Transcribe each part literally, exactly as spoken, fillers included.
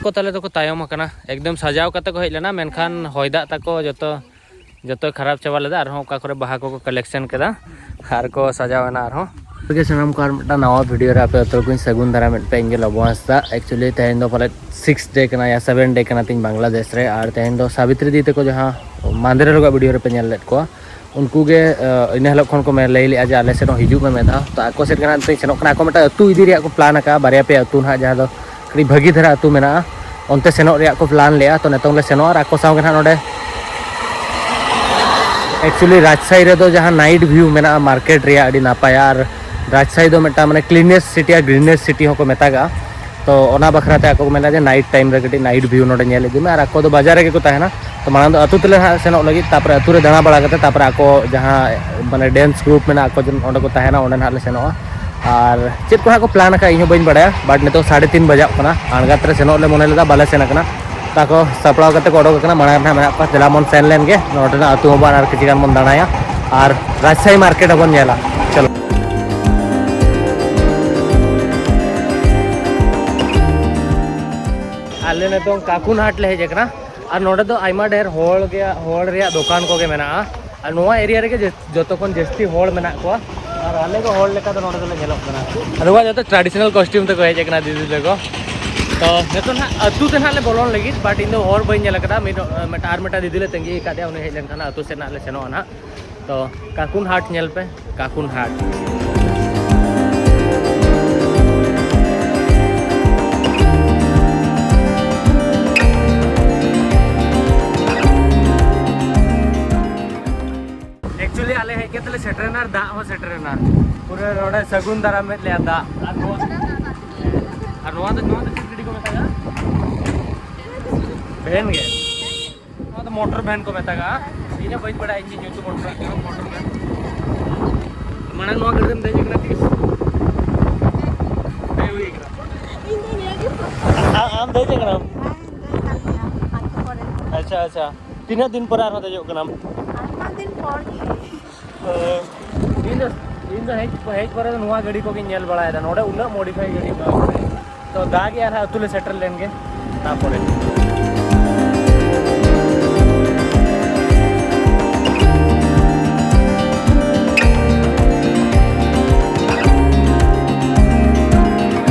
ᱠᱚ ᱛᱟᱞᱮ ᱫᱚᱠᱚ ᱛᱟᱭᱚᱢ ᱟᱠᱟᱱᱟ, ᱮᱠᱫᱚᱢ ᱥᱟᱡᱟᱣ ᱠᱟᱛᱮ ᱠᱚ ᱦᱮᱡ ᱞᱮᱱᱟ, ᱢᱮᱱᱠᱷᱟᱱ ᱦᱚᱭ ᱫᱟᱜ ᱛᱟᱠᱚ ᱡᱚᱛᱚ ᱡᱚᱛᱚᱭ ᱠᱷᱟᱨᱟᱯ ᱪᱟᱵᱟ ᱞᱮᱫᱟ᱾ ᱟᱨᱦᱚᱸ ᱚᱠᱟ ᱠᱚᱨᱮ ᱵᱟᱦᱟ ᱠᱚᱠᱚ ᱠᱟᱞᱮᱠᱥᱚᱱ ᱠᱮᱫᱟ ᱟᱨ ᱠᱚ ᱥᱟᱡᱟᱣ ᱮᱱᱟ ᱟᱨᱦᱚᱸ᱾ ᱜᱮ ᱥᱟᱱᱟᱢ ᱠᱚ ᱟᱨ ᱢᱤᱫᱴᱟᱝ ᱱᱟᱣᱟ ᱵᱷᱤᱰᱤᱭᱳ ᱨᱮ ᱟᱯᱮ ᱡᱚᱛᱚ ᱠᱚᱧ ᱥᱟᱹᱜᱩᱱ ᱫᱟᱨᱟᱢᱮᱫ ᱯᱮ᱾ ᱤᱧ ᱜᱮ ᱞᱚᱵᱚ ᱦᱟᱸᱥᱫᱟ᱾ ᱮᱠᱪᱩᱭᱮᱞᱤ ᱛᱮᱦᱮᱧ ᱫᱚ ᱯᱟᱞᱮ ᱥᱤᱠᱥ ᱰᱮ ᱠᱟᱱᱟ ᱭᱟ ᱥᱮᱵᱷᱮᱱ ᱰᱮ ᱠᱟᱱᱟ ᱛᱤᱧ ᱵᱟᱝᱞᱟᱫᱮᱥ ᱨᱮ᱾ ᱟᱨ ᱛᱮᱦᱮᱧ ᱫᱚ ᱥᱟᱵᱤᱛᱨᱤ ᱫᱤ ᱛᱟᱠᱚ ᱡᱟᱦᱟᱸ ᱢᱟᱱᱫᱤᱨ ᱨᱮ ᱵᱷᱤᱰᱤᱭᱳ ᱨᱮᱯᱮ ᱧᱮᱞ ᱞᱮᱫ ᱠᱚᱣᱟ, ᱩᱱᱠᱩ ᱜᱮ ᱤᱱᱟᱹ ᱦᱤᱞᱳᱜ ᱠᱷᱚᱱ ᱠᱚ ᱞᱟᱹᱭ ᱞᱮᱫᱼᱟ ᱡᱮ ᱟᱞᱮ ᱥᱮᱫ ᱦᱚᱸ ᱦᱤᱡᱩᱜ ᱢᱮ ᱢᱤᱫ ᱫᱷᱟᱣ᱾ ᱛᱚ ᱟᱠᱚ ᱥᱮᱫ ᱜᱮ ᱱᱟᱦᱟᱜ ᱱᱤᱛᱚᱜ ᱤᱧ ᱥᱮᱱᱚᱜ ᱠᱟᱱᱟ᱾ ᱟᱠᱚ ᱢᱤᱫᱴᱟᱝ ᱟᱹᱛᱩ ᱤᱫᱤ ᱨᱮᱭᱟᱜ ᱠᱚ ᱯᱞᱟᱱ ᱟᱠᱟᱫᱼᱟ, ᱵᱟᱨᱭᱟ ᱯᱮᱭᱟ ᱟᱹᱛᱩ ᱱᱟᱦᱟᱜ, ᱡᱟᱦᱟᱸ ᱫᱚ ᱠᱟᱹᱴᱤᱡ ᱵᱷᱟᱹᱜᱤ ᱫᱷᱟᱨᱟ ᱟᱹᱛᱩ ᱢᱮᱱᱟᱜᱼᱟ, ᱚᱱᱛᱮ ᱥᱮᱱᱚᱜ ᱨᱮᱭᱟᱜ ᱠᱚ ᱯᱞᱟᱱ ᱞᱮᱫᱼᱟ᱾ ᱛᱚ ᱱᱤᱛᱚᱝ ᱞᱮ ᱥᱮᱱᱚᱜᱼᱟ ᱟᱨ ᱟᱠᱚ ᱥᱟᱶ ᱜᱮ ᱱᱟᱦᱟᱜ ᱱᱚᱰᱮ ᱮᱠᱪᱩᱭᱮᱞᱤ ᱨᱟᱡᱽᱥᱟᱦᱤ ᱨᱮᱫᱚ ᱡᱟᱦᱟᱸ ᱱᱟᱭᱤᱴ ᱵᱷᱤᱭᱩ ᱢᱮᱱᱟᱜᱼᱟ ᱢᱟᱨᱠᱮᱴ ᱨᱮᱭᱟᱜ, ᱟᱹᱰᱤ ᱱᱟᱯᱟᱭᱟ᱾ ᱟᱨ ᱨᱟᱡᱽᱥᱟᱦᱤ ᱫᱚ ᱢᱤᱫᱴᱟᱝ ᱢᱟᱱᱮ ᱠᱞᱤᱱᱮᱥ ᱥᱤᱴᱤ ᱟᱨ ᱜᱨᱤᱱᱮᱥ ᱥᱤᱴᱤ ᱦᱚᱸᱠᱚ ᱢᱮᱛᱟᱜᱟᱜᱼᱟ᱾ ᱛᱚ ᱚᱱᱟ ᱵᱟᱠᱷᱨᱟ ᱛᱮ ᱟᱠᱚ ᱠᱚ ᱢᱮᱱᱟ ᱡᱮ ᱱᱟᱭᱤᱴ ᱴᱟᱭᱤᱢ ᱨᱮ ᱠᱟᱹᱴᱤᱡ ᱱᱟᱭᱤᱴ ᱵᱷᱤᱭᱩ ᱱᱚᱰᱮ ᱧᱮᱞ ᱤᱫᱤ ᱢᱮ᱾ ᱟᱨ ᱟᱠᱚ ᱫᱚ ᱵᱟᱡᱟᱨ ᱨᱮᱜᱮ ᱠᱚ ᱛᱟᱦᱮᱱᱟ᱾ ᱛᱚ ᱢᱟᱲᱟᱝ ᱫᱚ ᱟᱹᱛᱩ ᱛᱮᱞᱮ ᱦᱟᱸᱜ ᱥᱮᱱᱚᱜ ᱞᱟᱹᱜᱤᱫ, ᱛᱟᱨᱯᱚᱨᱮ ᱟᱹᱛᱩ ᱨᱮ ᱫᱟᱬᱟ ᱵᱟᱲᱟ ᱠᱟᱛᱮ ᱛᱟᱨᱯᱚᱨᱮ ᱟᱠᱚ ᱡᱟᱦᱟᱸ ᱢᱟᱱᱮ ᱰᱮᱱᱥ ᱜᱨᱩᱯ ᱢᱮᱱᱟᱜ ᱟᱠᱚ ᱡᱮ ᱚᱸᱰᱮ ᱠᱚ ᱛᱟᱦᱮᱱᱟ, ᱚᱸᱰᱮ ᱱᱟᱦᱟᱜ ᱞᱮ ᱥᱮᱱᱚᱜᱼᱟ᱾ ᱟᱨ ᱪᱮᱫ ᱠᱚ ᱦᱟᱸᱜ ᱠᱚ ᱯᱞᱟᱱ ᱟᱠᱟᱫ ᱤᱧ ᱦᱚᱸ ᱵᱟᱹᱧ ᱵᱟᱲᱟᱭᱟ, ᱵᱟᱴ ᱱᱤᱛᱚᱜ ᱥᱟᱲᱮ ᱛᱤᱱ ᱵᱟᱡᱟᱜ ᱠᱟᱱᱟ᱾ ᱟᱬᱜᱟᱛ ᱨᱮ ᱥᱮᱱᱚᱜ ᱞᱮ ᱢᱚᱱᱮ ᱞᱮᱫᱟ, ᱵᱟᱞᱮ ᱥᱮᱱ ᱟᱠᱟᱱᱟ᱾ ᱛᱟᱠᱚ ᱥᱟᱯᱲᱟᱣ ᱠᱟᱛᱮ ᱠᱚ ᱚᱰᱚᱠ ᱟᱠᱟᱱᱟ, ᱢᱟᱲᱟᱝ ᱨᱮ ᱱᱟᱦᱟᱜ ᱢᱮᱱᱟᱜ ᱠᱚᱣᱟ᱾ ᱫᱮᱞᱟ ᱵᱚᱱ ᱥᱮᱱ ᱞᱮᱱ ᱜᱮ, ᱱᱚᱰᱮᱱᱟᱜ ᱟᱹᱛᱩ ᱦᱚᱸᱵᱚᱱ ᱟᱨ ᱠᱤᱪᱷᱩ ᱜᱟᱱ ᱵᱚᱱ ᱫᱟᱬᱟᱭᱟ ᱟᱨ ᱨᱟᱡᱽᱥᱟᱦᱤ ᱢᱟᱨᱠᱮᱴ ᱦᱚᱸᱵᱚᱱ ᱧᱮᱞᱟ᱾ ᱪᱚᱞᱚ᱾ ᱟᱞᱮ ᱱᱤᱛᱚᱝ ᱠᱟᱠᱩᱱ ᱦᱟᱴ ᱞᱮ ᱦᱮᱡ ᱟᱠᱟᱱᱟ᱾ ᱟᱨ ᱱᱚᱰᱮ ᱫᱚ ᱟᱭᱢᱟ ᱰᱷᱮᱨ ᱦᱚᱲ ᱜᱮ, ᱦᱚᱲ ᱨᱮᱭᱟᱜ ᱫᱚᱠᱟᱱ ᱠᱚᱜᱮ ᱢᱮᱱᱟᱜᱼᱟ᱾ ᱟᱨ ᱱᱚᱣᱟ ᱮᱨᱤᱭᱟ ᱨᱮᱜᱮ ᱡᱟᱹᱥ-, ᱡᱚᱛᱚ ᱠᱷᱚᱱ ᱡᱟᱹᱥᱛᱤ ᱦᱚᱲ ᱢᱮᱱᱟᱜ ᱠᱚᱣᱟ᱾ ᱟᱨ ᱟᱞᱮ ᱫᱚ ᱦᱚᱲ ᱞᱮᱠᱟ ᱫᱚ ᱱᱚᱰᱮ ᱫᱚᱞᱮ ᱧᱮᱞᱚᱜ ᱠᱟᱱᱟ᱾ ᱟᱫᱚ ᱡᱚᱛᱚ ᱴᱨᱟᱰᱤᱥᱚᱱᱟᱞ ᱠᱚᱥᱴᱤᱭᱩᱢ ᱛᱮᱠᱚ ᱦᱮᱡ ᱟᱠᱟᱱᱟ ᱫᱤᱫᱤ ᱛᱟᱠᱚ᱾ ᱛᱚ ᱱᱤᱛᱚᱜ ᱱᱟᱦᱟᱜ ᱟᱹᱛᱩ ᱛᱮ ᱱᱟᱦᱟᱜ ᱞᱮ ᱵᱚᱞᱚᱱ ᱞᱟᱹᱜᱤᱫ, ᱵᱟᱴ ᱤᱧ ᱫᱚ ᱦᱚᱲ ᱵᱟᱹᱧ ᱧᱮᱞ ᱟᱠᱟᱫᱟ᱾ ᱢᱤᱫ, ᱢᱤᱫᱴᱟᱝ, ᱟᱨ ᱢᱤᱫᱴᱟᱝ ᱫᱤᱫᱤ ᱞᱮ ᱛᱟᱺᱜᱤ ᱟᱠᱟᱫᱮᱭᱟ, ᱩᱱᱤ ᱦᱮᱡ ᱞᱮᱱᱠᱷᱟᱱ ᱟᱹᱛᱩ ᱥᱮᱫ ᱱᱟᱦᱟᱜ ᱞᱮ ᱥᱮᱱᱚᱜᱼᱟ ᱱᱟᱦᱟᱜ᱾ ᱛᱚ ᱠᱟᱠᱩᱱ ᱦᱟᱴ ᱧᱮᱞ ᱯᱮ, ᱠᱟᱠᱩᱱ ᱦᱟᱴ᱾ ᱮᱠᱪᱩᱭᱮᱞᱤ ᱟᱞᱮ ᱦᱮᱡ ᱠᱟᱛᱮ ᱞᱮ ᱥᱮᱴᱮᱨᱮᱱᱟ ᱟᱨ ᱫᱟᱜ ᱦᱚᱸ ᱥᱮᱴᱮᱨᱮᱱᱟ᱾ ᱯᱩᱨᱟᱹ ᱱᱚᱰᱮ ᱥᱟᱹᱜᱩᱱ ᱫᱟᱨᱟᱢᱮᱫ ᱞᱮᱭᱟ ᱫᱟᱜ᱾ ᱟᱨ ᱱᱚᱣᱟ, ᱟᱨ ᱱᱚᱣᱟ ᱫᱚ, ᱱᱚᱣᱟ ᱫᱚ ᱪᱮᱫ ᱜᱟᱹᱰᱤ ᱠᱚ ᱢᱮᱛᱟᱜᱼᱟ? ᱵᱷᱮᱱ ᱜᱮ᱾ ᱱᱚᱣᱟ ᱫᱚ ᱢᱚᱴᱚᱨ ᱵᱷᱮᱱ ᱠᱚ ᱢᱮᱛᱟᱜᱼᱟ᱾ ᱤᱧ ᱦᱚᱸ ᱵᱟᱹᱧ ᱵᱟᱲᱟᱭᱟ ᱤᱧ ᱧᱩᱛᱩᱢ ᱢᱚᱴᱚᱨ, ᱢᱚᱴᱚᱨ ᱵᱷᱮᱱ᱾ ᱢᱟᱲᱟᱝ ᱱᱚᱣᱟ ᱜᱟᱹᱰᱤ ᱨᱮᱢ ᱫᱮᱡ ᱟᱠᱟᱱᱟ ᱛᱤᱥ? ᱫᱮᱡ ᱦᱩᱭ ᱟᱠᱟᱱᱟ᱾ ᱤᱧ ᱫᱚ ᱱᱤᱭᱟᱹ ᱜᱮ ᱯᱨᱚᱛᱷᱚᱢ᱾ ᱟ-, ᱟᱢ ᱫᱮᱡ ᱟᱠᱟᱱᱟᱢ? ᱦᱮᱸ, ᱫᱮᱡ ᱟᱠᱟᱱ ᱜᱮᱭᱟ, ᱟᱹᱛᱩ ᱠᱚᱨᱮ᱾ ᱟᱪᱪᱷᱟ, ᱟᱪᱪᱷᱟ᱾ ᱛᱤᱱᱟᱹᱜ ᱫᱤᱱ ᱯᱚᱨᱮ ᱟᱨᱦᱚᱸ ᱫᱮᱡᱚᱜ ᱠᱟᱱᱟᱢ? ᱟᱭᱢᱟ ᱫᱤᱱ ᱯᱚᱨ ᱜᱮ᱾ ᱤᱧ ᱫᱚ, ᱤᱧ ᱫᱚ ᱦᱮᱡ, ᱦᱮᱡ ᱯᱚᱨᱮ ᱫᱚ ᱱᱚᱣᱟ ᱜᱟᱹᱰᱤ ᱠᱚᱜᱮᱧ ᱧᱮᱞ ᱵᱟᱲᱟᱭᱮᱫᱟ, ᱱᱚᱰᱮ ᱩᱱᱟᱹᱜ ᱢᱚᱰᱤᱯᱷᱟᱭ ᱜᱟᱹᱰᱤ ᱠᱚ᱾ ᱛᱚ ᱫᱟᱜ ᱜᱮ ᱟᱨᱦᱚᱸ ᱟᱹᱛᱩ ᱞᱮ ᱥᱮᱴᱮᱨ ᱞᱮᱱ ᱜᱮ᱾ ᱛᱟᱯᱚᱨᱮ᱾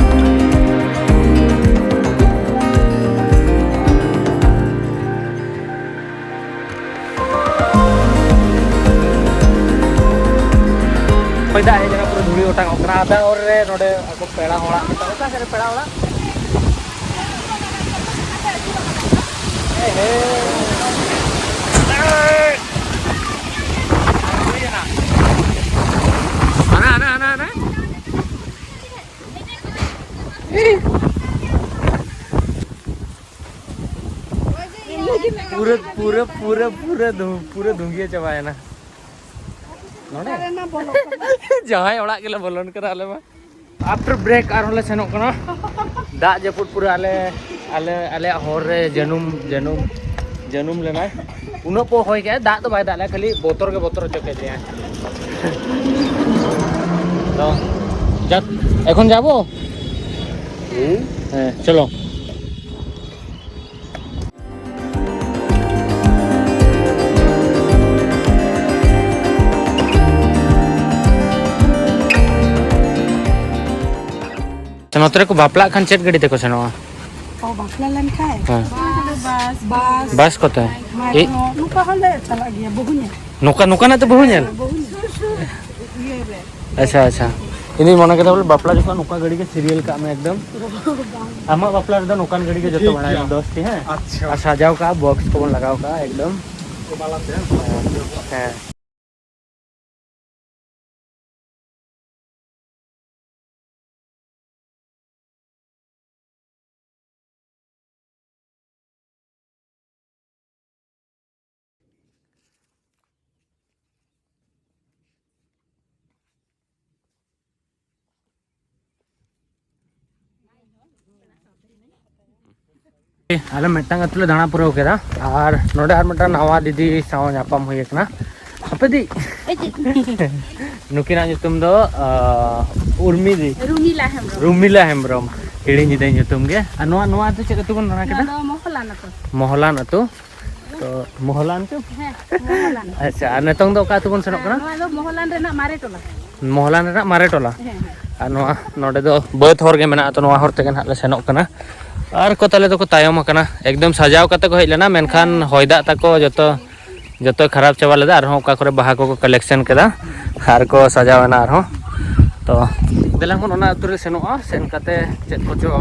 ᱦᱚᱭ ᱫᱟᱜ ᱦᱮᱡ ᱮᱱᱟ, ᱯᱩᱨᱟᱹ ᱫᱷᱩᱲᱤ ᱚᱴᱟᱝ ᱚᱜ ᱠᱟᱱᱟ᱾ ᱟᱫᱷᱟ ᱦᱚᱨ ᱨᱮ ᱱᱚᱰᱮ ᱟᱠᱚ ᱯᱮᱲᱟ ᱦᱚᱲᱟᱜ ᱢᱤᱫᱴᱟᱝ, ᱚᱠᱟ ᱥᱮᱫ ᱨᱮ ᱯᱮᱲᱟ ᱚᱲᱟᱜ? ᱦᱮᱸ, ᱦᱮᱸ᱾ ᱦᱟᱱᱟ, ᱦᱟᱱᱟ, ᱦᱟᱱᱟ, ᱦᱟᱱᱟ᱾ ᱯᱩᱨᱟᱹ, ᱯᱩᱨᱟᱹ, ᱯᱩᱨᱟᱹ, ᱯᱩᱨᱟᱹ ᱫᱷᱩ-, ᱯᱩᱨᱟᱹ ᱫᱷᱩᱝᱜᱤᱭᱟᱹ ᱪᱟᱵᱟᱭᱮᱱᱟ᱾ ᱱᱚᱰᱮ? ᱡᱟᱶᱟᱭ ᱚᱲᱟᱜ ᱜᱮᱞᱮ ᱵᱚᱞᱚᱱ ᱠᱟᱱᱟ ᱟᱞᱮ ᱢᱟ᱾ After break ᱟᱨᱦᱚᱸ ᱞᱮ ᱥᱮᱱᱚᱜ ᱠᱟᱱᱟ᱾ ᱫᱟᱜ ᱡᱟᱹᱯᱩᱫ ᱯᱩᱨᱟᱹ ᱟᱞᱮ, ᱟᱞᱮ, ᱟᱞᱮᱭᱟᱜ ᱦᱚᱨ ᱨᱮ ᱡᱟᱹᱱᱩᱢ, ᱡᱟᱹᱱᱩᱢ, ᱡᱟᱹᱱᱩᱢ ᱞᱮᱱᱟᱭ᱾ ᱩᱱᱟᱹᱜ ᱯᱚ ᱦᱚᱭ ᱠᱮᱫᱟᱭ, ᱫᱟᱜ ᱫᱚ ᱵᱟᱭ ᱫᱟᱜ ᱞᱮᱫᱟ, ᱠᱷᱟᱹᱞᱤ ᱵᱚᱛᱚᱨ ᱜᱮ ᱵᱚᱛᱚᱨ ᱦᱚᱪᱚ ᱠᱮᱫ ᱞᱮᱭᱟ᱾ ᱛᱚ, ᱡᱟᱠ, ᱮᱠᱷᱚᱱ ᱡᱟᱵᱚ? ᱦᱩᱸ᱾ ᱦᱮᱸ, ᱪᱚᱞᱚ᱾ ᱱᱚᱛᱮ ᱨᱮᱠᱚ ᱵᱟᱯᱞᱟᱜ ᱠᱷᱟᱱ ᱪᱮᱫ ᱜᱟᱹᱰᱤ ᱛᱮᱠᱚ ᱥᱮᱱᱚᱜᱼᱟ? ᱚ, ᱵᱟᱯᱞᱟ ᱞᱮᱱᱠᱷᱟᱱ? ᱦᱮᱸ᱾ ᱵᱟᱥ, ᱵᱟᱥ, ᱵᱟᱥ ᱠᱚᱛᱮ? ᱢᱟᱴᱷ ᱮ- ᱦᱚᱸ, ᱱᱚᱝᱠᱟ ᱦᱚᱸᱞᱮ ᱪᱟᱞᱟᱜ ᱜᱮᱭᱟ, ᱵᱟᱹᱦᱩ ᱧᱮᱞ᱾ ᱱᱚᱝᱠᱟ, ᱱᱚᱝᱠᱟᱱᱟᱜ ᱛᱮ ᱵᱟᱹᱦᱩ ᱧᱮᱞ? ᱵᱟᱹᱦᱩ ᱧᱮᱞ᱾ ᱥᱩᱨ, ᱥᱩᱨ ᱤᱭᱟᱹ ᱨᱮ᱾ ᱟᱪᱪᱷᱟ, ᱟᱪᱪᱷᱟ᱾ ᱤᱧ ᱫᱩᱧ ᱢᱚᱱᱮ ᱠᱮᱫᱟ ᱵᱚᱞᱮ ᱵᱟᱯᱞᱟ ᱡᱚᱠᱷᱚᱱ ᱱᱚᱝᱠᱟ ᱜᱟᱹᱰᱤ ᱜᱮ serial ᱠᱟᱜ ᱢᱮ ᱮᱠᱫᱚᱢ᱾ ᱟᱢᱟᱜ ᱵᱟᱯᱞᱟ ᱨᱮᱫᱚ ᱱᱚᱝᱠᱟᱱ ᱜᱟᱹᱰᱤ ᱜᱮ ᱡᱚᱛᱚ ᱴᱷᱤᱠ ᱵᱟᱲᱟᱭᱟ, ᱜᱮᱭᱟ᱾ ᱫᱚᱥ ᱴᱤ, ᱦᱮᱸ? ᱟᱪᱪᱷᱟ᱾ ᱟᱨ ᱥᱟᱡᱟᱣ ᱠᱟᱜᱼᱟ, box ᱠᱚᱵᱚᱱ ᱞᱟᱜᱟᱣ ᱠᱟᱜᱼᱟ ᱮᱠᱫᱚᱢ᱾ ᱠᱚᱢᱟᱞᱟᱛᱮ᱾ ᱦᱮᱸ᱾ ᱟᱞᱮ ᱢᱤᱫᱴᱟᱝ ᱟᱹᱛᱩ ᱞᱮ ᱫᱟᱬᱟ ᱯᱩᱨᱟᱹᱣ ᱠᱮᱫᱟ, ᱟᱨ ᱱᱚᱰᱮ ᱟᱨ ᱢᱤᱫᱴᱟᱝ ᱱᱟᱣᱟ ᱫᱤᱫᱤ ᱥᱟᱶ ᱧᱟᱯᱟᱢ ᱦᱩᱭ ᱟᱠᱟᱱᱟ᱾ ᱟᱯᱮ ᱫᱤ? ᱱᱩᱠᱤᱱᱟᱜ ᱧᱩᱛᱩᱢ ᱫᱚ, ᱟᱸ, ᱩᱨᱢᱤ ᱫᱤ᱾ ᱨᱩᱢᱤᱞᱟ ᱦᱮᱢᱵᱨᱚᱢ᱾ ᱨᱩᱢᱤᱞᱟ ᱦᱮᱢᱵᱨᱚᱢ᱾ ᱦᱤᱲᱤᱧ ᱧᱤᱫᱟᱹ ᱧᱩᱛᱩᱢ ᱜᱮ᱾ ᱟᱨ ᱱᱚᱣᱟ, ᱱᱚᱣᱟ ᱫᱚ ᱪᱮᱫ ᱟᱹᱛᱩ ᱵᱚᱱ ᱢᱮᱱᱟ ᱠᱮᱫᱟ? ᱱᱚᱣᱟ ᱫᱚ ᱢᱚᱦᱚᱞᱟᱱ ᱟᱹᱛᱩ᱾ ᱢᱚᱦᱚᱞᱟᱱ ᱟᱹᱛᱩ᱾ ᱛᱚ ᱢᱚᱦᱚᱞᱟᱱ ᱪᱚ? ᱦᱮᱸ, ᱢᱚᱦᱚᱞᱟᱱ᱾ ᱟᱪᱪᱷᱟ, ᱟᱨ ᱱᱤᱛᱚᱝ ᱫᱚ ᱚᱠᱟ ᱟᱹᱛᱩ ᱵᱚᱱ ᱥᱮᱱᱚᱜ ᱠᱟᱱᱟ? ᱱᱚᱣᱟ ᱫᱚ ᱢᱚᱦᱚᱞᱟᱱ ᱨᱮᱱᱟᱜ ᱢᱟᱨᱮ ᱴᱚᱞᱟ᱾ ᱢᱚᱦᱚᱞᱟᱱ ᱨᱮᱱᱟᱜ ᱢᱟᱨᱮ ᱴᱚᱞᱟ᱾ ᱦᱮᱸ, ᱦᱮᱸ᱾ ᱟᱨ ᱱᱚᱣᱟ ᱱᱚᱰᱮ ᱫᱚ ᱵᱟᱹᱫᱽ ᱦᱚᱨ ᱜᱮ ᱢᱮᱱᱟᱜᱼᱟ, ᱛᱚ ᱱᱚᱣᱟ ᱦᱚᱨ ᱛᱮᱜᱮ ᱱᱟᱦᱟᱜ ᱞᱮ ᱥᱮᱱᱚᱜ ᱠᱟᱱᱟ᱾ ᱟᱨ ᱠᱚ ᱛᱟᱞᱮ ᱫᱚᱠᱚ ᱛᱟᱭᱚᱢ ᱟᱠᱟᱱᱟ, ᱮᱠᱫᱚᱢ ᱥᱟᱡᱟᱣ ᱠᱟᱛᱮ ᱠᱚ ᱦᱮᱡ ᱞᱮᱱᱟ, ᱢᱮᱱᱠᱷᱟᱱ ᱦᱮᱸ᱾ ᱦᱚᱭ ᱫᱟᱜ ᱛᱟᱠᱚ ᱡᱚᱛᱚ, ᱡᱚᱛᱚᱭ ᱠᱷᱟᱨᱟᱯ ᱪᱟᱵᱟ ᱞᱮᱫᱟ᱾ ᱟᱨᱦᱚᱸ ᱚᱠᱟ ᱠᱚᱨᱮ ᱵᱟᱦᱟ ᱠᱚᱠᱚ ᱠᱟᱞᱮᱠᱥᱚᱱ ᱠᱮᱫᱟ ᱟᱨ ᱠᱚ ᱥᱟᱡᱟᱣ ᱮᱱᱟ ᱟᱨᱦᱚᱸ᱾ ᱛᱚ ᱫᱮᱞᱟ ᱵᱚᱱ ᱚᱱᱟ ᱟᱹᱛᱩ ᱨᱮ ᱥᱮᱱᱚᱜᱼᱟ, ᱥᱮᱱ ᱠᱟᱛᱮ ᱪᱮᱫ ᱠᱚᱪᱚ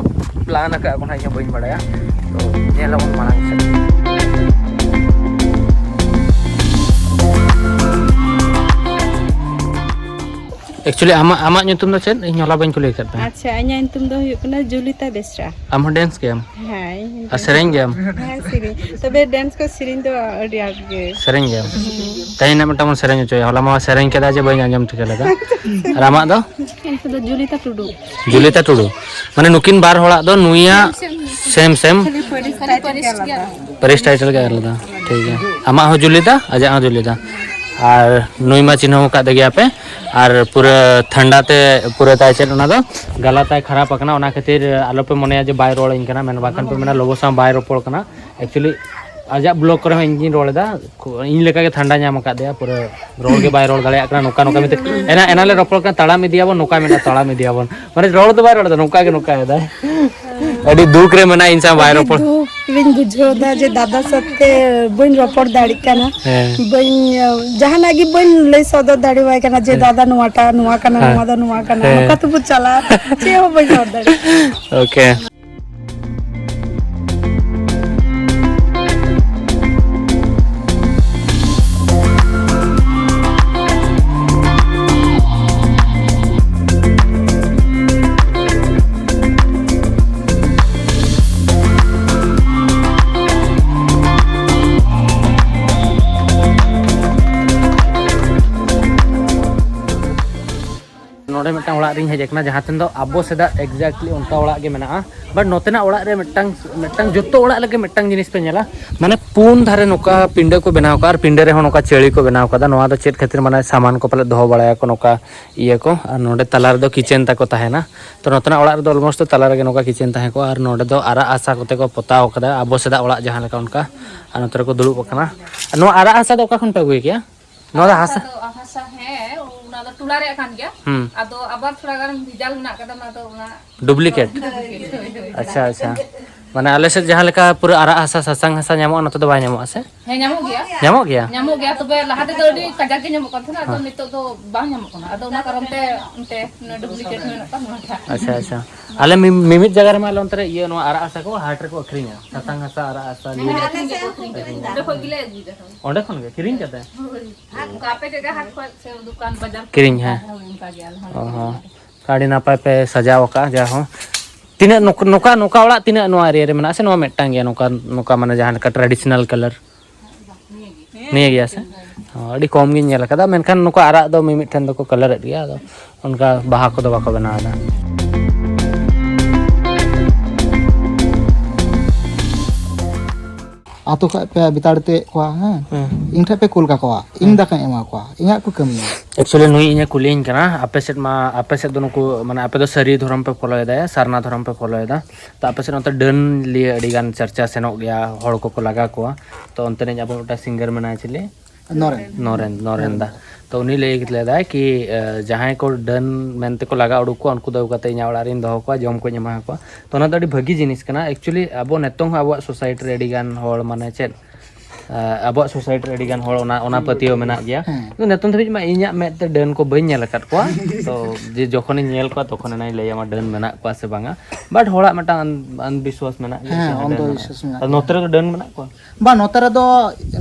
ᱯᱞᱟᱱ ᱟᱠᱟᱫ ᱠᱚ ᱱᱟᱦᱟᱜ, ᱤᱧ ᱦᱚᱸ ᱵᱟᱹᱧ ᱵᱟᱲᱟᱭᱟ᱾ ᱛᱚ ᱧᱮᱞ ᱟᱵᱚᱱ ᱢᱟᱲᱟᱝ ᱥᱮᱫ᱾ ᱮᱠᱪᱩᱭᱮᱞᱤ ᱟᱢᱟᱜ, ᱟᱢᱟᱜ ᱧᱩᱛᱩᱢ ᱫᱚ ᱪᱮᱫ? ᱤᱧ ᱦᱚᱞᱟ ᱵᱟᱹᱧ ᱠᱩᱞᱤ ᱟᱠᱟᱫ ᱢᱮᱭᱟ᱾ ᱟᱪᱪᱷᱟ, ᱤᱧᱟᱹᱜ ᱧᱩᱛᱩᱢ ᱫᱚ ᱦᱩᱭᱩᱜ ᱠᱟᱱᱟ ᱡᱩᱞᱤᱛᱟ ᱵᱮᱥᱨᱟ᱾ ᱟᱢ ᱦᱚᱸ ᱰᱮᱱᱥ ᱜᱮᱭᱟᱢ? ᱦᱮᱸ, ᱤᱧ ᱦᱚᱸ ᱟᱨ ᱰᱮᱱᱥ ᱥᱮᱨᱮᱧ ᱜᱮᱭᱟᱢ? ᱦᱮᱸ, ᱥᱮᱨᱮᱧ᱾ ᱛᱚᱵᱮ ᱰᱮᱱᱥ ᱠᱚ ᱥᱮᱨᱮᱧ ᱫᱚ ᱟᱹᱰᱤ ᱟᱸᱴ ᱜᱮ᱾ ᱥᱮᱨᱮᱧ ᱜᱮᱭᱟᱢ? ᱦᱩᱸ᱾ ᱛᱮᱦᱮᱧ ᱱᱟᱜ ᱢᱤᱫᱴᱟᱝ ᱵᱚᱱ ᱥᱮᱨᱮᱧ ᱦᱚᱪᱚᱭᱟ, ᱦᱚᱞᱟ ᱢᱟ ᱥᱮᱨᱮᱧ ᱠᱮᱫᱟ ᱡᱮ ᱵᱟᱹᱧ ᱟᱸᱡᱚᱢ ᱴᱷᱤᱠᱟᱹ ᱞᱮᱫᱟ᱾ ᱟᱨ ᱟᱢᱟᱜ ᱫᱚ? ᱤᱧ ᱫᱚ ᱡᱩᱞᱤᱛᱟ ᱴᱩᱰᱩ᱾ ᱡᱩᱞᱤᱛᱟ ᱴᱩᱰᱩ, ᱢᱟᱱᱮ ᱱᱩᱠᱤᱱ ᱵᱟᱨ ᱦᱚᱲᱟᱜ ᱫᱚ ᱱᱩᱭᱟᱜ ᱥᱮᱢ ᱥᱮᱢ᱾ ᱠᱷᱟᱹᱞᱤ ᱯᱟᱹᱨᱤᱥ ᱴᱟᱭᱤᱴᱮᱞ ᱜᱮ ᱟᱞᱟᱫᱟ᱾ ᱯᱟᱹᱨᱤᱥ ᱴᱟᱭᱤᱴᱮᱞ ᱜᱮ ᱟᱞᱟᱫᱟ᱾ ᱴᱷᱤᱠ ᱜᱮᱭᱟ, ᱟᱢᱟᱜ ᱦᱚᱸ ᱡᱩᱞᱤᱫᱟ, ᱟᱡᱟᱜ ᱦᱚᱸ ᱡᱩᱞᱤᱫᱟ᱾ ᱟᱨ ᱱᱩᱭ ᱢᱟ ᱪᱤᱱᱦᱟᱹᱣ ᱟᱠᱟᱫ ᱜᱮᱭᱟ ᱯᱮ᱾ ᱟᱨ ᱯᱩᱨᱟᱹ ᱴᱷᱟᱱᱰᱟ ᱛᱮ ᱯᱩᱨᱟᱹ ᱛᱟᱭ ᱪᱮᱫ ᱚᱱᱟ ᱫᱚ ᱜᱟᱞᱟ ᱛᱟᱭ ᱠᱷᱟᱨᱟᱯ ᱟᱠᱟᱱᱟ, ᱚᱱᱟ ᱠᱷᱟᱹᱛᱤᱨ ᱟᱞᱚᱯᱮ ᱢᱚᱱᱮᱭᱟ ᱡᱮ ᱵᱟᱭ ᱨᱚᱲᱟᱹᱧ ᱠᱟᱱᱟ, ᱢᱮᱱ ᱵᱟᱠᱷᱟᱱ ᱯᱮ ᱢᱮᱱᱟ ᱞᱚᱵᱚ ᱥᱟᱶ ᱵᱟᱭ ᱨᱚᱯᱚᱲ ᱠᱟᱱᱟ᱾ ᱮᱠᱪᱩᱭᱮᱞᱤ ᱟᱡᱟᱜ ᱵᱞᱚᱜ ᱠᱚᱨᱮ ᱦᱚᱸ ᱤᱧ ᱜᱤᱧ ᱨᱚᱲ ᱮᱫᱟ, ᱠᱷᱩ-, ᱤᱧ ᱞᱮᱠᱟ ᱜᱮ ᱴᱷᱟᱱᱰᱟ ᱧᱟᱢ ᱟᱠᱟᱫ ᱫᱮᱭᱟ, ᱯᱩᱨᱟᱹ ᱨᱚᱲ ᱜᱮ ᱵᱟᱭ ᱨᱚᱲ ᱫᱟᱲᱮᱭᱟᱜ ᱠᱟᱱᱟ, ᱱᱚᱝᱠᱟ ᱱᱚᱝᱠᱟ ᱢᱮᱱᱛᱮ ᱮᱱᱟ, ᱮᱱᱟ ᱞᱮ ᱨᱚᱯᱚᱲ ᱠᱟᱱᱟ, ᱛᱟᱲᱟᱢ ᱤᱫᱤᱭᱟᱵᱚᱱ, ᱱᱚᱝᱠᱟ ᱢᱮᱱᱟ ᱛᱟᱲᱟᱢ ᱤᱫᱤᱭᱟᱵᱚᱱ, ᱢᱟᱱᱮ ᱨᱚᱲ ᱫᱚ ᱵᱟᱭ ᱨᱚᱲ ᱮᱫᱟ, ᱱᱚᱝᱠᱟ ᱜᱮ ᱱᱚᱝᱠᱟ ᱮᱫᱟᱭ᱾ ᱟᱹᱰᱤ ᱫᱩᱠ ᱨᱮ ᱢᱮᱱᱟᱜᱼᱟ ᱤᱧ ᱥᱟᱶ ᱵᱟᱭ ᱟᱹᱰᱤ ᱨᱚᱯᱚᱲ᱾ ᱫᱩᱠ ᱨᱤᱧ ᱵᱩᱡᱷᱟᱹᱣ ᱮᱫᱟ ᱡᱮ ᱫᱟᱫᱟ ᱥᱟᱛᱮ ᱵᱟᱹᱧ ᱨᱚᱯᱚᱲ ᱫᱟᱲᱮᱭᱟᱜ ᱠᱟᱱᱟ᱾ ᱦᱮᱸ᱾ ᱵᱟᱹᱧ, ᱡᱟᱦᱟᱱᱟᱜ ᱜᱮ ᱵᱟᱹᱧ ᱞᱟᱹᱭ ᱥᱚᱫᱚᱨ ᱫᱟᱲᱮᱣᱟᱭ ᱠᱟᱱᱟ ᱡᱮ ᱦᱮᱸ᱾ ᱫᱟᱫᱟ ᱱᱚᱣᱟᱴᱟᱜ ᱱᱚᱣᱟ ᱠᱟᱱᱟ, ᱦᱮᱸ᱾ ᱱᱚᱣᱟ ᱫᱚ ᱱᱚᱣᱟ ᱠᱟᱱᱟ, ᱦᱮᱸ᱾ ᱱᱚᱝᱠᱟ ᱛᱮᱵᱚ ᱪᱟᱞᱟᱜᱼᱟ, ᱪᱮᱫ ᱦᱚᱸ ᱵᱟᱹᱧ ᱨᱚᱲ ᱫᱟᱲᱮᱭᱟᱜᱼᱟ᱾ ᱳᱠᱮ᱾ ᱱᱚᱰᱮ ᱢᱤᱫᱴᱟᱝ ᱚᱲᱟᱜ ᱨᱤᱧ ᱦᱮᱡ ᱟᱠᱟᱱᱟ, ᱡᱟᱦᱟᱸ ᱴᱷᱮᱱ ᱫᱚ ᱟᱵᱚ ᱥᱮᱫᱟᱜ exactly ᱚᱱᱠᱟ ᱚᱲᱟᱜ ᱜᱮ ᱢᱮᱱᱟᱜᱼᱟ᱾ But ᱱᱚᱛᱮᱱᱟᱜ ᱚᱲᱟᱜ ᱨᱮ ᱢᱤᱫᱴᱟᱝ, ᱢᱤᱫᱴᱟᱝ ᱡᱚᱛᱚ ᱚᱲᱟᱜ ᱨᱮᱜᱮ ᱢᱤᱫᱴᱟᱝ ᱡᱤᱱᱤᱥ ᱯᱮ ᱧᱮᱞᱟ, ᱢᱟᱱᱮ ᱯᱩᱱ ᱫᱷᱟᱨᱮ ᱱᱚᱝᱠᱟ ᱯᱤᱸᱰᱟᱹ ᱠᱚ ᱵᱮᱱᱟᱣ ᱠᱟᱜᱼᱟ ᱟᱨ ᱯᱤᱸᱰᱟᱹ ᱨᱮᱦᱚᱸ ᱱᱚᱝᱠᱟ ᱪᱟᱹᱲᱤ ᱠᱚ ᱵᱮᱱᱟᱣ ᱠᱟᱫᱟ᱾ ᱱᱚᱣᱟ ᱫᱚ ᱪᱮᱫ ᱠᱷᱟᱹᱛᱤᱨ, ᱢᱟᱱᱮ ᱥᱟᱢᱟᱱ ᱠᱚ ᱯᱟᱞᱮ ᱫᱚᱦᱚ ᱵᱟᱲᱟᱭᱟᱠᱚ ᱱᱚᱝᱠᱟ ᱤᱭᱟᱹ ᱠᱚ, ᱟᱨ ᱱᱚᱰᱮ ᱛᱟᱞᱟ ᱨᱮᱫᱚ ᱠᱤᱪᱮᱱ ᱛᱟᱠᱚ ᱛᱟᱦᱮᱱᱟ᱾ ᱛᱚ ᱱᱚᱛᱮᱱᱟᱜ ᱚᱲᱟᱜ ᱨᱮᱫᱚ almost ᱛᱟᱞᱟ ᱨᱮᱜᱮ ᱱᱚᱝᱠᱟ ᱠᱤᱪᱮᱱ ᱛᱟᱦᱮᱸ ᱠᱚᱜᱼᱟ᱾ ᱟᱨ ᱱᱚᱰᱮ ᱫᱚ ᱟᱨᱟᱜ ᱦᱟᱥᱟ ᱠᱚᱛᱮ ᱠᱚ ᱯᱚᱛᱟᱣ ᱠᱟᱫᱟ, ᱟᱵᱚ ᱥᱮᱫᱟᱜ ᱚᱲᱟᱜ ᱡᱟᱦᱟᱸ ᱞᱮᱠᱟ ᱚᱱᱠᱟ᱾ ᱟᱨ ᱱᱚᱛᱮ ᱨᱮᱠᱚ ᱫᱩᱲᱩᱵ ᱟᱠᱟᱱᱟ᱾ ᱱᱚᱣᱟ ᱟᱨᱟᱜ ᱦᱟᱥᱟ ᱫᱚ ᱚᱠᱟ ᱠᱷᱚᱱ ᱯᱮ ᱟᱹᱜᱩᱭ ᱜᱮᱭᱟ? ᱱᱚᱣᱟ ᱫᱚ ᱦᱟᱥᱟ? ᱫᱚ ᱦᱟᱥᱟ, ᱦᱮᱸ, ᱚᱱᱟ ᱫᱚ ᱴᱚᱞᱟ ᱨᱮᱭᱟᱜ ᱠᱟᱱ ᱜᱮᱭᱟ᱾ ᱦᱩᱸ᱾ ᱟᱫᱚ ᱟᱵᱟᱨ ᱛᱷᱚᱲᱟ ᱜᱟᱱ ᱵᱷᱮᱡᱟᱞ ᱢᱮᱱᱟᱜ ᱠᱟᱫᱟ, ᱚᱱᱟ ᱫᱚ ᱚᱱᱟ ᱰᱩᱯᱞᱤᱠᱮᱴ? ᱦᱳᱭ, ᱦᱳᱭ, ᱦᱳᱭ᱾ ᱟᱪᱪᱷᱟ, ᱟᱪᱪᱷᱟ᱾ ᱢᱟᱱᱮ ᱟᱞᱮ ᱥᱮᱫ ᱡᱟᱦᱟᱸ ᱞᱮᱠᱟ ᱯᱩᱨᱟᱹ ᱟᱨᱟᱜ ᱦᱟᱥᱟ, ᱥᱟᱥᱟᱝ ᱦᱟᱥᱟ ᱧᱟᱢᱚᱜᱼᱟ, ᱱᱚᱛᱮ ᱫᱚ ᱵᱟᱭ ᱧᱟᱢᱚᱜᱼᱟ ᱥᱮ? ᱦᱮᱸ, ᱧᱟᱢᱚᱜ ᱜᱮᱭᱟ᱾ ᱧᱟᱢᱚᱜ ᱜᱮᱭᱟ? ᱧᱟᱢᱚᱜ ᱜᱮᱭᱟ, ᱛᱚᱵᱮ ᱞᱟᱦᱟ ᱛᱮᱫᱚ ᱟᱹᱰᱤ ᱠᱟᱡᱟᱠ ᱜᱮ ᱧᱟᱢᱚᱜ ᱠᱟᱱ ᱛᱟᱦᱮᱱᱟ, ᱟᱫᱚ ᱦᱮᱸ᱾ ᱱᱤᱛᱚᱜ ᱫᱚ ᱵᱟᱝ ᱧᱟᱢᱚᱜ ᱠᱟᱱᱟ, ᱟᱫᱚ ᱚᱱᱟ ᱠᱟᱨᱚᱱ ᱛᱮ ᱚᱱᱛᱮ ᱰᱩᱯᱞᱤᱠᱮᱴ ᱢᱮᱱᱟᱜ ᱠᱟᱱ ᱱᱚᱣᱟ ᱴᱟᱜ᱾ ᱟᱪᱪᱷᱟ, ᱟᱪᱪᱷᱟ᱾ ᱟᱞᱮ ᱢᱤ-, ᱢᱤᱢᱤᱫ ᱡᱟᱭᱜᱟ ᱨᱮᱢᱟ ᱟᱞᱮ ᱚᱱᱛᱮ ᱨᱮ ᱤᱭᱟᱹ, ᱱᱚᱣᱟ ᱟᱨᱟᱜ ᱦᱟᱥᱟ ᱠᱚ ᱦᱟᱴ ᱨᱮᱠᱚ ᱟᱹᱠᱷᱨᱤᱧᱟ, ᱥᱟᱥᱟᱝ ᱦᱟᱥᱟ, ᱟᱨᱟᱜ ᱦᱟᱥᱟ, ᱦᱮᱸ, ᱱᱤᱭᱟᱹ ᱦᱮᱸ, ᱟᱹᱠᱷᱨᱤᱧ ᱜᱮᱭᱟ ᱠᱚ, ᱟᱹᱠᱷᱨᱤᱧ ᱜᱮᱭᱟ ᱠᱚ᱾ ᱚᱸᱰᱮ ᱠᱷᱚᱱ ᱜᱮ ᱠᱤᱨᱤᱧ ᱠᱟᱛᱮ? ᱦᱳᱭ᱾ ᱦᱟᱴ ᱠᱚ, ᱟᱯᱮ ᱪᱮᱫ ᱞᱮᱠᱟ ᱦᱟᱴ ᱠᱷᱚᱡ ᱥᱮ ᱫᱚᱠᱟᱱ ᱵᱟᱡᱟᱨ ᱠᱷᱚᱡ? ᱠᱤᱨᱤᱧ, ᱦᱮᱸ᱾ ᱦᱳᱭ, ᱚᱱᱠᱟ ᱜᱮ ᱟᱞᱮ ᱦᱚᱸ ᱚ ᱠᱤᱨᱤᱧ ᱦᱚᱸ᱾ ᱠᱟᱛᱮ᱾ ᱟᱹᱰᱤ ᱱᱟᱯᱟᱭ ᱯᱮ ᱥᱟᱡᱟᱣ ᱟᱠᱟᱫᱼᱟ, ᱡᱟ ᱦᱚᱸ᱾ ᱛᱤᱱᱟᱹᱜ ᱱᱚᱠ-, ᱱᱚᱝᱠᱟ, ᱱᱚᱝᱠᱟ ᱚᱲᱟᱜ ᱛᱤᱱᱟᱹᱜ ᱱᱚᱣᱟ area ᱨᱮ ᱢᱮᱱᱟᱜᱼᱟ, ᱥᱮ ᱱᱚᱣᱟ ᱢᱤᱫᱴᱟᱝ ᱜᱮᱭᱟ, ᱱᱚᱝᱠᱟ, ᱱᱚᱝᱠᱟ ᱢᱟᱱᱮ ᱡᱟᱦᱟᱸ ᱞᱮᱠᱟ traditional colour? ᱱᱤᱭᱟᱹ ᱜᱮ᱾ ᱱᱤᱭᱟᱹ ᱜᱮᱭᱟ ᱥᱮ? ᱦᱚᱸ, ᱟᱹᱰᱤ ᱠᱚᱢ ᱜᱤᱧ ᱧᱮᱞ ᱟᱠᱟᱫᱟ, ᱢᱮᱱᱠᱷᱟᱱ ᱱᱚᱝᱠᱟ ᱟᱨᱟᱜ ᱫᱚ ᱢᱤᱢᱤᱫ ᱴᱷᱮᱱ ᱫᱚᱠᱚ colour ᱮᱫ ᱜᱮᱭᱟ, ᱟᱫᱚ ᱚᱱᱠᱟ ᱵᱟᱦᱟ ᱠᱚᱫᱚ ᱵᱟᱠᱚ ᱵᱮᱱᱟᱣ ᱮᱫᱟ᱾ ᱟᱛᱳ ᱠᱷᱚᱡ ᱯᱮ ᱵᱤᱛᱟᱲ ᱛᱮ ᱠᱚᱣᱟ, ᱦᱮᱸ? ᱦᱮᱸ᱾ ᱤᱧ ᱴᱷᱮᱡ ᱯᱮ ᱠᱩᱞ ᱠᱟᱠᱚᱣᱟ, ᱤᱧ ᱦᱮᱸ᱾ ᱫᱟᱠᱟᱧ ᱮᱢᱟ ᱠᱚᱣᱟ, ᱤᱧᱟᱹᱜ ᱠᱚ ᱠᱟᱹᱢᱤᱭᱟ᱾ Actually ᱱᱩᱭ ᱤᱧᱮ ᱠᱩᱞᱤᱭᱟᱹᱧ ᱠᱟᱱᱟ, ᱟᱯᱮ ᱥᱮᱫ ᱢᱟ, ᱟᱯᱮ ᱥᱮᱫ ᱫᱚ ᱱᱩᱠᱩ, ᱢᱟᱱᱮ ᱟᱯᱮ ᱫᱚ ᱥᱟᱹᱨᱤ ᱫᱷᱚᱨᱚᱢ ᱯᱮ ᱯᱷᱚᱞᱳᱭᱮᱫᱟ, ᱥᱟᱨᱱᱟ ᱫᱷᱚᱨᱚᱢ ᱯᱮ ᱯᱷᱚᱞᱳᱭᱮᱫᱟ, ᱛᱚ ᱟᱯᱮ ᱥᱮᱫ ᱚᱱᱛᱮ ᱰᱟᱹᱱ ᱞᱤᱭᱟᱹ ᱟᱹᱰᱤ ᱜᱟᱱ ᱪᱟᱨᱪᱟ ᱥᱮᱱᱚᱜ ᱜᱮᱭᱟ, ᱦᱚᱲ ᱠᱚᱠᱚ ᱞᱟᱜᱟ ᱠᱚᱣᱟ, ᱛᱚ ᱚᱱᱛᱮ ᱨᱮᱱ ᱟᱵᱚ ᱢᱤᱫᱴᱟᱝ singer ᱢᱮᱱᱟᱭᱟ, ᱪᱤᱞᱤ? ᱱᱚᱨᱮᱱ᱾ ᱱᱚᱨᱮᱱ, ᱱᱚᱨᱮᱱ ᱫᱟ᱾ ᱛᱚ ᱩᱱᱤ ᱞᱟᱹᱭ ᱞᱮᱫᱟᱭ ᱠᱤ, ᱮ, ᱡᱟᱦᱟᱸᱭ ᱠᱚ ᱰᱟᱹᱱ ᱢᱮᱱᱛᱮ ᱠᱚ ᱞᱟᱜᱟ ᱩᱰᱩᱠ ᱠᱚᱣᱟ, ᱩᱱᱠᱩ ᱫᱚ ᱟᱹᱜᱩ ᱠᱟᱛᱮ ᱤᱧᱟᱹᱜ ᱚᱲᱟᱜ ᱨᱤᱧ ᱫᱚᱦᱚ ᱠᱚᱣᱟ, ᱡᱚᱢ ᱠᱚᱧ ᱮᱢᱟ ᱠᱚᱣᱟ᱾ ᱛᱚ ᱚᱱᱟ ᱫᱚ ᱟᱹᱰᱤ ᱵᱷᱟᱹᱜᱤ ᱡᱤᱱᱤᱥ ᱠᱟᱱᱟ᱾ Actually ᱟᱵᱚ ᱱᱤᱛᱚᱝ ᱦᱚᱸ ᱟᱵᱚᱣᱟᱜ society ᱨᱮ ᱟᱹᱰᱤ ᱜᱟᱱ ᱦᱚᱲ, ᱢᱟᱱᱮ ᱪᱮᱫ, ᱮ, ᱟᱵᱚᱣᱟᱜ society ᱨᱮ ᱟᱹᱰᱤ ᱜᱟᱱ ᱦᱚᱲ ᱚᱱᱟ, ᱚᱱᱟ ᱯᱟᱹᱛᱭᱟᱹᱣ ᱢᱮᱱᱟᱜ ᱜᱮᱭᱟ᱾ ᱦᱮᱸ᱾ ᱠᱤᱱᱛᱩ ᱱᱤᱛᱚᱝ ᱫᱷᱟᱹᱵᱤᱡ ᱢᱟ ᱤᱧᱟᱹᱜ ᱢᱮᱫ ᱛᱮ ᱰᱟᱹᱱ ᱠᱚ ᱵᱟᱹᱧ ᱧᱮᱞ ᱟᱠᱟᱫ ᱠᱚᱣᱟ᱾ ᱛᱚ ᱡᱮ ᱡᱚᱠᱷᱚᱱᱤᱧ ᱧᱮᱞ ᱠᱚᱣᱟ, ᱛᱚᱠᱷᱚᱱ ᱮᱱᱟᱧ ᱞᱟᱹᱭ ᱟᱢᱟ ᱰᱟᱹᱱ ᱢᱮᱱᱟᱜ ᱠᱚᱣᱟ ᱥᱮ ᱵᱟᱝᱟ᱾ But ᱦᱚᱲᱟᱜ ᱢᱤᱫᱴᱟᱝ ᱟᱱ-, ᱟᱱᱫᱷᱵᱤᱥᱣᱟᱥ ᱢᱮᱱᱟᱜ ᱜᱮᱭᱟ᱾ ᱦᱮᱸ, ᱥᱮ ᱰᱟᱹᱱ ᱚᱱᱫᱷᱚ ᱢᱮᱱᱟᱜ ᱵᱤᱥᱣᱟᱥ ᱠᱚᱣᱟ᱾ ᱢᱮᱱᱟᱜ ᱟᱨ ᱜᱮᱭᱟ᱾ ᱱᱚᱛᱮ ᱨᱮᱫᱚ ᱰᱟᱹᱱ ᱢᱮᱱᱟᱜ ᱠᱚᱣᱟ? ᱵᱟᱝ, ᱱᱚᱛᱮ ᱨᱮᱫᱚ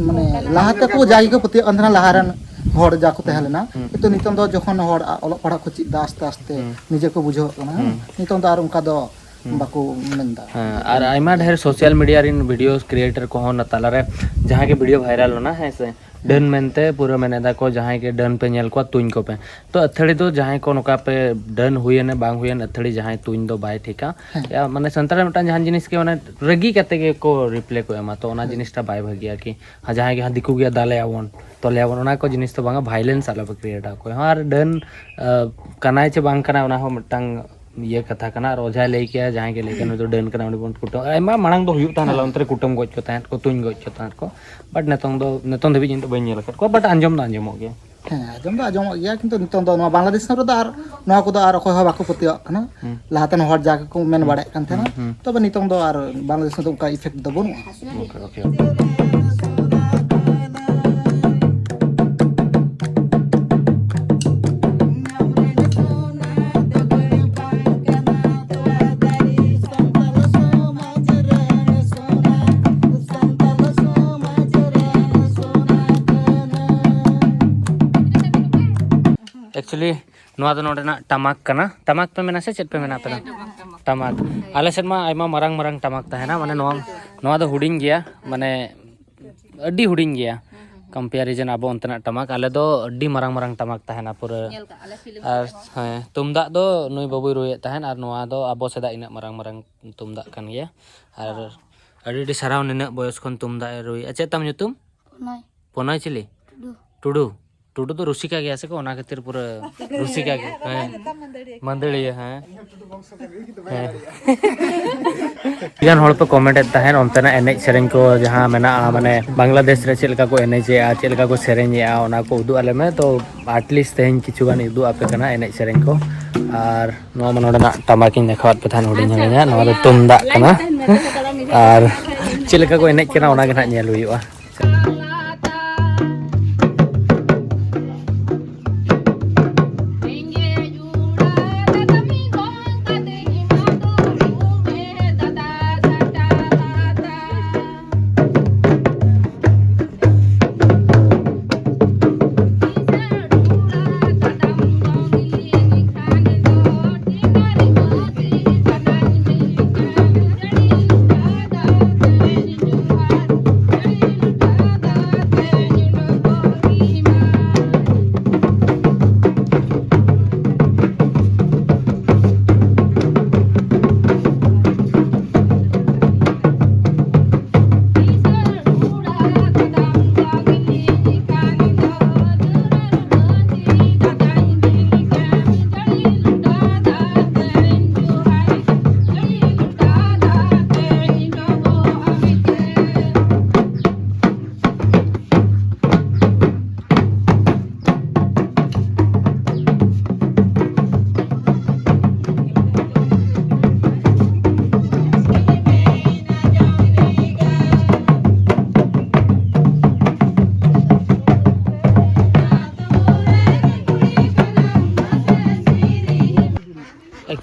ᱢᱟᱱᱮ ᱞᱟᱦᱟ ᱛᱮᱠᱚ ᱡᱟᱜᱮ ᱠᱚ ᱯᱟᱹᱛᱭᱟᱹᱜ ᱠᱟᱱ ᱛᱟᱦᱮᱱᱟ, ᱞᱟᱦᱟ ᱨᱮᱱ ᱦᱚᱲ ᱡᱟ ᱠᱚ ᱛᱟᱦᱮᱸ ᱞᱮᱱᱟ, ᱦᱩᱸ᱾ ᱠᱤᱱᱛᱩ ᱱᱤᱛᱚᱝ ᱫᱚ ᱡᱚᱠᱷᱚᱱ ᱦᱚᱲ ᱟ-, ᱚᱞᱚᱜ ᱯᱟᱲᱦᱟᱜ ᱠᱚ ᱪᱮᱫ ᱫᱟ ᱟᱥᱛᱮ ᱟᱥᱛᱮ, ᱦᱩᱸ᱾ ᱱᱤᱡᱮ ᱠᱚ ᱵᱩᱡᱷᱟᱹᱣ ᱠᱟᱱᱟ, ᱦᱩᱸ᱾ ᱱᱤᱛᱚᱝ ᱫᱚ ᱟᱨ ᱚᱱᱠᱟ ᱫᱚ ᱦᱩᱸ᱾ ᱵᱟᱠᱚ ᱢᱮᱱ ᱫᱟ᱾ ᱦᱮᱸ, ᱟᱨ ᱟᱭᱢᱟ ᱰᱷᱮᱨ social media ᱨᱮᱱ video creator ᱠᱚᱦᱚᱸ ᱚᱱᱟ ᱛᱟᱞᱟᱨᱮ ᱡᱟᱦᱟᱸ ᱜᱮ video viral ᱞᱮᱱᱟ, ᱦᱮᱸ ᱥᱮ, ᱰᱟᱹᱱ ᱢᱮᱱᱛᱮ ᱯᱩᱨᱟᱹ ᱢᱮᱱ ᱮᱫᱟ ᱠᱚ, ᱡᱟᱦᱟᱸᱭ ᱜᱮ ᱰᱟᱹᱱ ᱯᱮ ᱧᱮᱞ ᱠᱚᱣᱟ, ᱛᱩᱧ ᱠᱚᱯᱮ᱾ ᱛᱚ ᱟᱹᱛᱷᱟᱹᱲᱤ ᱫᱚ ᱡᱟᱦᱟᱸᱭ ᱠᱚ ᱱᱚᱝᱠᱟ ᱯᱮ ᱰᱟᱹᱱ ᱦᱩᱭᱮᱱ ᱵᱟᱝ ᱦᱩᱭᱮᱱ, ᱟᱹᱛᱷᱟᱹᱲᱤ ᱡᱟᱦᱟᱸᱭ ᱛᱩᱧ ᱫᱚ ᱵᱟᱭ ᱴᱷᱤᱠᱟ᱾ ᱦᱮᱸ᱾ ᱭᱟ, ᱢᱟᱱᱮ ᱥᱟᱱᱛᱟᱲ ᱨᱮ ᱢᱤᱫᱴᱟᱝ ᱡᱟᱦᱟᱱ ᱡᱤᱱᱤᱥ ᱜᱮ ᱢᱟᱱᱮ ᱨᱟᱹᱜᱤ ᱠᱟᱛᱮ ᱜᱮ ᱠᱚ ᱨᱤᱯᱞᱟᱭ ᱠᱚ ᱮᱢᱟ, ᱛᱚ ᱚᱱᱟ ᱦᱳᱭ᱾ ᱡᱤᱱᱤᱥᱴᱟ ᱵᱟᱭ ᱵᱷᱟᱹᱜᱤᱭᱟ ᱠᱤ? ᱦᱟ, ᱡᱟᱦᱟᱸᱭ ᱜᱮ ᱦᱟᱸᱜ ᱫᱤᱠᱩ ᱜᱮᱭᱟ, ᱫᱟᱞᱮᱭᱟᱵᱚᱱ, ᱛᱚᱞᱮᱭᱟᱵᱚᱱ, ᱚᱱᱟ ᱠᱚ ᱡᱤᱱᱤᱥ ᱫᱚ ᱵᱟᱝᱟ, ᱵᱷᱟᱭᱞᱮᱱᱥ ᱟᱞᱚᱯᱮ ᱠᱨᱤᱭᱮᱴᱟ ᱚᱠᱚᱭ ᱦᱚᱸ᱾ ᱟᱨ ᱰᱟᱹᱱ, ᱟ, ᱠᱟᱱᱟᱭ ᱪᱮ ᱵᱟᱝ ᱠᱟᱱᱟᱭ, ᱚᱱᱟ ᱦᱚᱸ ᱢᱤᱫᱴᱟᱝ ᱤᱭᱟᱹ ᱠᱟᱛᱷᱟ ᱠᱟᱱᱟ᱾ ᱟᱨ ᱚᱡᱷᱟᱭ ᱞᱟᱹᱭ ᱠᱮᱭᱟ, ᱡᱟᱦᱟᱸᱭ ᱜᱮ ᱞᱟᱹᱭ ᱠᱮᱭᱟ, ᱱᱩᱭ ᱫᱚ ᱰᱟᱹᱱ ᱠᱟᱱᱟ, ᱩᱱᱤ ᱵᱚᱱ ᱠᱩᱴᱟᱹᱢ᱾ ᱟᱭᱢᱟ ᱢᱟᱲᱟᱝ ᱫᱚ ᱦᱩᱭᱩᱜ ᱛᱟᱦᱮᱱᱟ, ᱦᱮᱸ᱾ ᱚᱱᱛᱮ ᱨᱮ ᱠᱩᱴᱟᱹᱢ ᱜᱚᱡ ᱠᱚ ᱛᱟᱦᱮᱸᱫ ᱠᱚ, ᱛᱩᱧ ᱜᱚᱡ ᱠᱚ ᱛᱟᱦᱮᱸᱫ ᱠᱚ᱾ But ᱱᱤᱛᱚᱝ ᱫᱚ, ᱱᱤᱛᱚᱝ ᱫᱷᱟᱹᱵᱤᱡ ᱤᱧ ᱫᱚ ᱵᱟᱹᱧ ᱧᱮᱞ ᱟᱠᱟᱫ ᱠᱚᱣᱟ, but ᱟᱸᱡᱚᱢ ᱫᱚ ᱟᱸᱡᱚᱢᱚᱜ ᱜᱮᱭᱟ᱾ ᱦᱮᱸ, ᱟᱸᱡᱚᱢ ᱫᱚ ᱟᱸᱡᱚᱢᱚᱜ ᱜᱮᱭᱟ, ᱠᱤᱱᱛᱩ ᱱᱤᱛᱚᱝ ᱫᱚ ᱱᱚᱣᱟ ᱵᱟᱝᱞᱟᱫᱮᱥ ᱨᱮᱫᱚ ᱟᱨ ᱱᱚᱣᱟ ᱠᱚᱫᱚ ᱟᱨ ᱚᱠᱚᱭ ᱦᱚᱸ ᱵᱟᱠᱚ ᱯᱟᱹᱛᱭᱟᱹᱣᱟᱜ ᱠᱟᱱᱟ᱾ ᱦᱩᱸ᱾ ᱞᱟᱦᱟᱛᱮ ᱱᱚᱣᱟ ᱦᱚᱲ ᱡᱟ ᱜᱮᱠᱚ ᱢᱮᱱ ᱦᱩᱸ᱾ ᱵᱟᱲᱟᱭᱮᱫ ᱠᱟᱱ ᱛᱟᱦᱮᱱᱟ᱾ ᱦᱩᱸ, ᱦᱩᱸ᱾ ᱛᱚᱵᱮ ᱱᱤᱛᱚᱝ ᱫᱚ ᱟᱨ ᱵᱟᱝᱞᱟᱫᱮᱥ ᱨᱮᱫᱚ ᱚᱱᱠᱟ effect ᱫᱚ ᱵᱟᱹᱱᱩᱜᱼᱟ᱾ Okay, okay, okay. Actually, ᱱᱚᱣᱟ ᱫᱚ ᱱᱚᱰᱮᱱᱟᱜ ᱴᱟᱢᱟᱠ ᱠᱟᱱᱟ᱾ ᱴᱟᱢᱟᱠ ᱯᱮ ᱢᱮᱱᱟ ᱥᱮ ᱪᱮᱫ ᱯᱮ ᱢᱮᱱᱟ ᱟᱯᱮ ᱫᱚ? ᱦᱮᱸ, ᱴᱟᱢᱟᱠ, ᱴᱟᱢᱟᱠ᱾ ᱴᱟᱢᱟᱠ᱾ ᱟᱞᱮ ᱥᱮᱫ ᱢᱟ ᱟᱭᱢᱟ ᱢᱟᱨᱟᱝ ᱢᱟᱨᱟᱝ ᱴᱟᱢᱟᱠ ᱛᱟᱦᱮᱱᱟ, ᱢᱟᱱᱮ ᱱᱚᱣᱟ, ᱱᱚᱣᱟ ᱫᱚ ᱦᱩᱰᱤᱧ ᱜᱮᱭᱟ, ᱢᱟᱱᱮ ᱟᱹᱰᱤ ᱦᱩᱰᱤᱧ ᱜᱮᱭᱟ᱾ ᱦᱩᱸ, ᱦᱩᱸ, ᱦᱩᱸ᱾ Comparison ᱟᱵᱚ ᱚᱱᱛᱮᱱᱟᱜ ᱴᱟᱢᱟᱠ, ᱟᱞᱮ ᱫᱚ ᱟᱹᱰᱤ ᱢᱟᱨᱟᱝ ᱢᱟᱨᱟᱝ ᱴᱟᱢᱟᱠ ᱛᱟᱦᱮᱱᱟ ᱯᱩᱨᱟᱹ᱾ ᱧᱮᱞ ᱠᱟᱜᱼᱟ ᱞᱮ film ᱟᱨ ᱠᱚᱨᱮ᱾ ᱦᱮᱸ, ᱛᱩᱢᱫᱟᱜ ᱫᱚ ᱱᱩᱭ ᱵᱟᱹᱵᱩᱭ ᱨᱩᱭᱮᱫ ᱛᱟᱦᱮᱸᱫ, ᱟᱨ ᱱᱚᱣᱟ ᱫᱚ ᱟᱵᱚ ᱥᱮᱫᱟᱜ ᱤᱱᱟᱹᱜ ᱢᱟᱨᱟᱝ ᱢᱟᱨᱟᱝ ᱛᱩᱢᱫᱟᱜ ᱠᱟᱱ ᱜᱮᱭᱟ᱾ ᱟᱨ ᱟᱹᱰᱤ ᱟᱹᱰᱤ ᱥᱟᱨᱦᱟᱣ, ᱱᱤᱱᱟᱹᱜ ᱵᱚᱭᱚᱥ ᱠᱷᱚᱱ ᱛᱩᱢᱫᱟᱜ ᱮ ᱨᱩᱭᱮᱫᱼᱟ᱾ ᱪᱮᱫ ᱛᱟᱢ ᱧᱩᱛᱩᱢ? ᱯᱩᱱᱟᱹᱭ᱾ ᱯᱩᱱᱟᱹᱭ ᱪᱤᱞᱤ? ᱴᱩᱰᱩ᱾ ᱴᱩᱰᱩ᱾ ᱴᱩᱰᱩ ᱫᱚ ᱨᱩᱥᱤᱠᱟ ᱜᱮᱭᱟ ᱥᱮ ᱠᱚ, ᱚᱱᱟ ᱠᱷᱟᱹᱛᱤᱨ ᱯᱩᱨᱟᱹ ᱨᱩᱥᱤᱠᱟ ᱜᱮ᱾ ᱦᱮᱸ᱾ ᱢᱟᱹᱫᱟᱹᱲᱤᱭᱟᱹ, ᱦᱮᱸ᱾ ᱦᱮᱸ᱾ ᱟᱹᱰᱤ ᱜᱟᱱ ᱦᱚᱲ ᱯᱮ comment ᱮᱫ ᱛᱟᱦᱮᱸᱫ ᱚᱱᱛᱮᱱᱟᱜ ᱮᱱᱮᱡ ᱥᱮᱨᱮᱧ ᱠᱚ, ᱡᱟᱦᱟᱸ ᱢᱮᱱᱟᱜᱼᱟ, ᱢᱟᱱᱮ ᱵᱟᱝᱞᱟᱫᱮᱥ ᱨᱮ ᱪᱮᱫ ᱞᱮᱠᱟ ᱠᱚ ᱮᱱᱮᱡᱮᱜᱼᱟ, ᱪᱮᱫ ᱞᱮᱠᱟ ᱠᱚ ᱥᱮᱨᱮᱧᱮᱜᱼᱟ, ᱚᱱᱟ ᱠᱚ ᱩᱫᱩᱜ ᱟᱞᱮ ᱢᱮ᱾ ᱛᱚ at least ᱛᱮᱦᱮᱧ ᱠᱤᱪᱷᱩ ᱜᱟᱱ ᱩᱫᱩᱜ ᱟᱯᱮ ᱠᱟᱱᱟ ᱮᱱᱮᱡ ᱥᱮᱨᱮᱧ ᱠᱚ᱾ ᱟᱨ ᱱᱚᱣᱟ ᱢᱟ ᱱᱚᱰᱮᱱᱟᱜ ᱴᱟᱢᱟᱠ ᱤᱧ ᱫᱮᱠᱷᱟᱣᱟᱫ ᱯᱮ ᱛᱟᱦᱮᱸᱫ ᱦᱩᱰᱤᱧ ᱦᱩᱰᱤᱧᱟᱜ, ᱱᱚᱣᱟ ᱫᱚ ᱛᱩᱢᱫᱟᱜ ᱠᱟᱱᱟ᱾ ᱟᱨ ᱪᱮᱫ ᱞᱮᱠᱟ ᱠᱚ ᱮᱱᱮᱡ ᱠᱟᱱᱟ ᱚᱱᱟ ᱜᱮ ᱱᱟᱦᱟᱜ ᱧᱮᱞ ᱦᱩᱭᱩᱜᱼᱟ᱾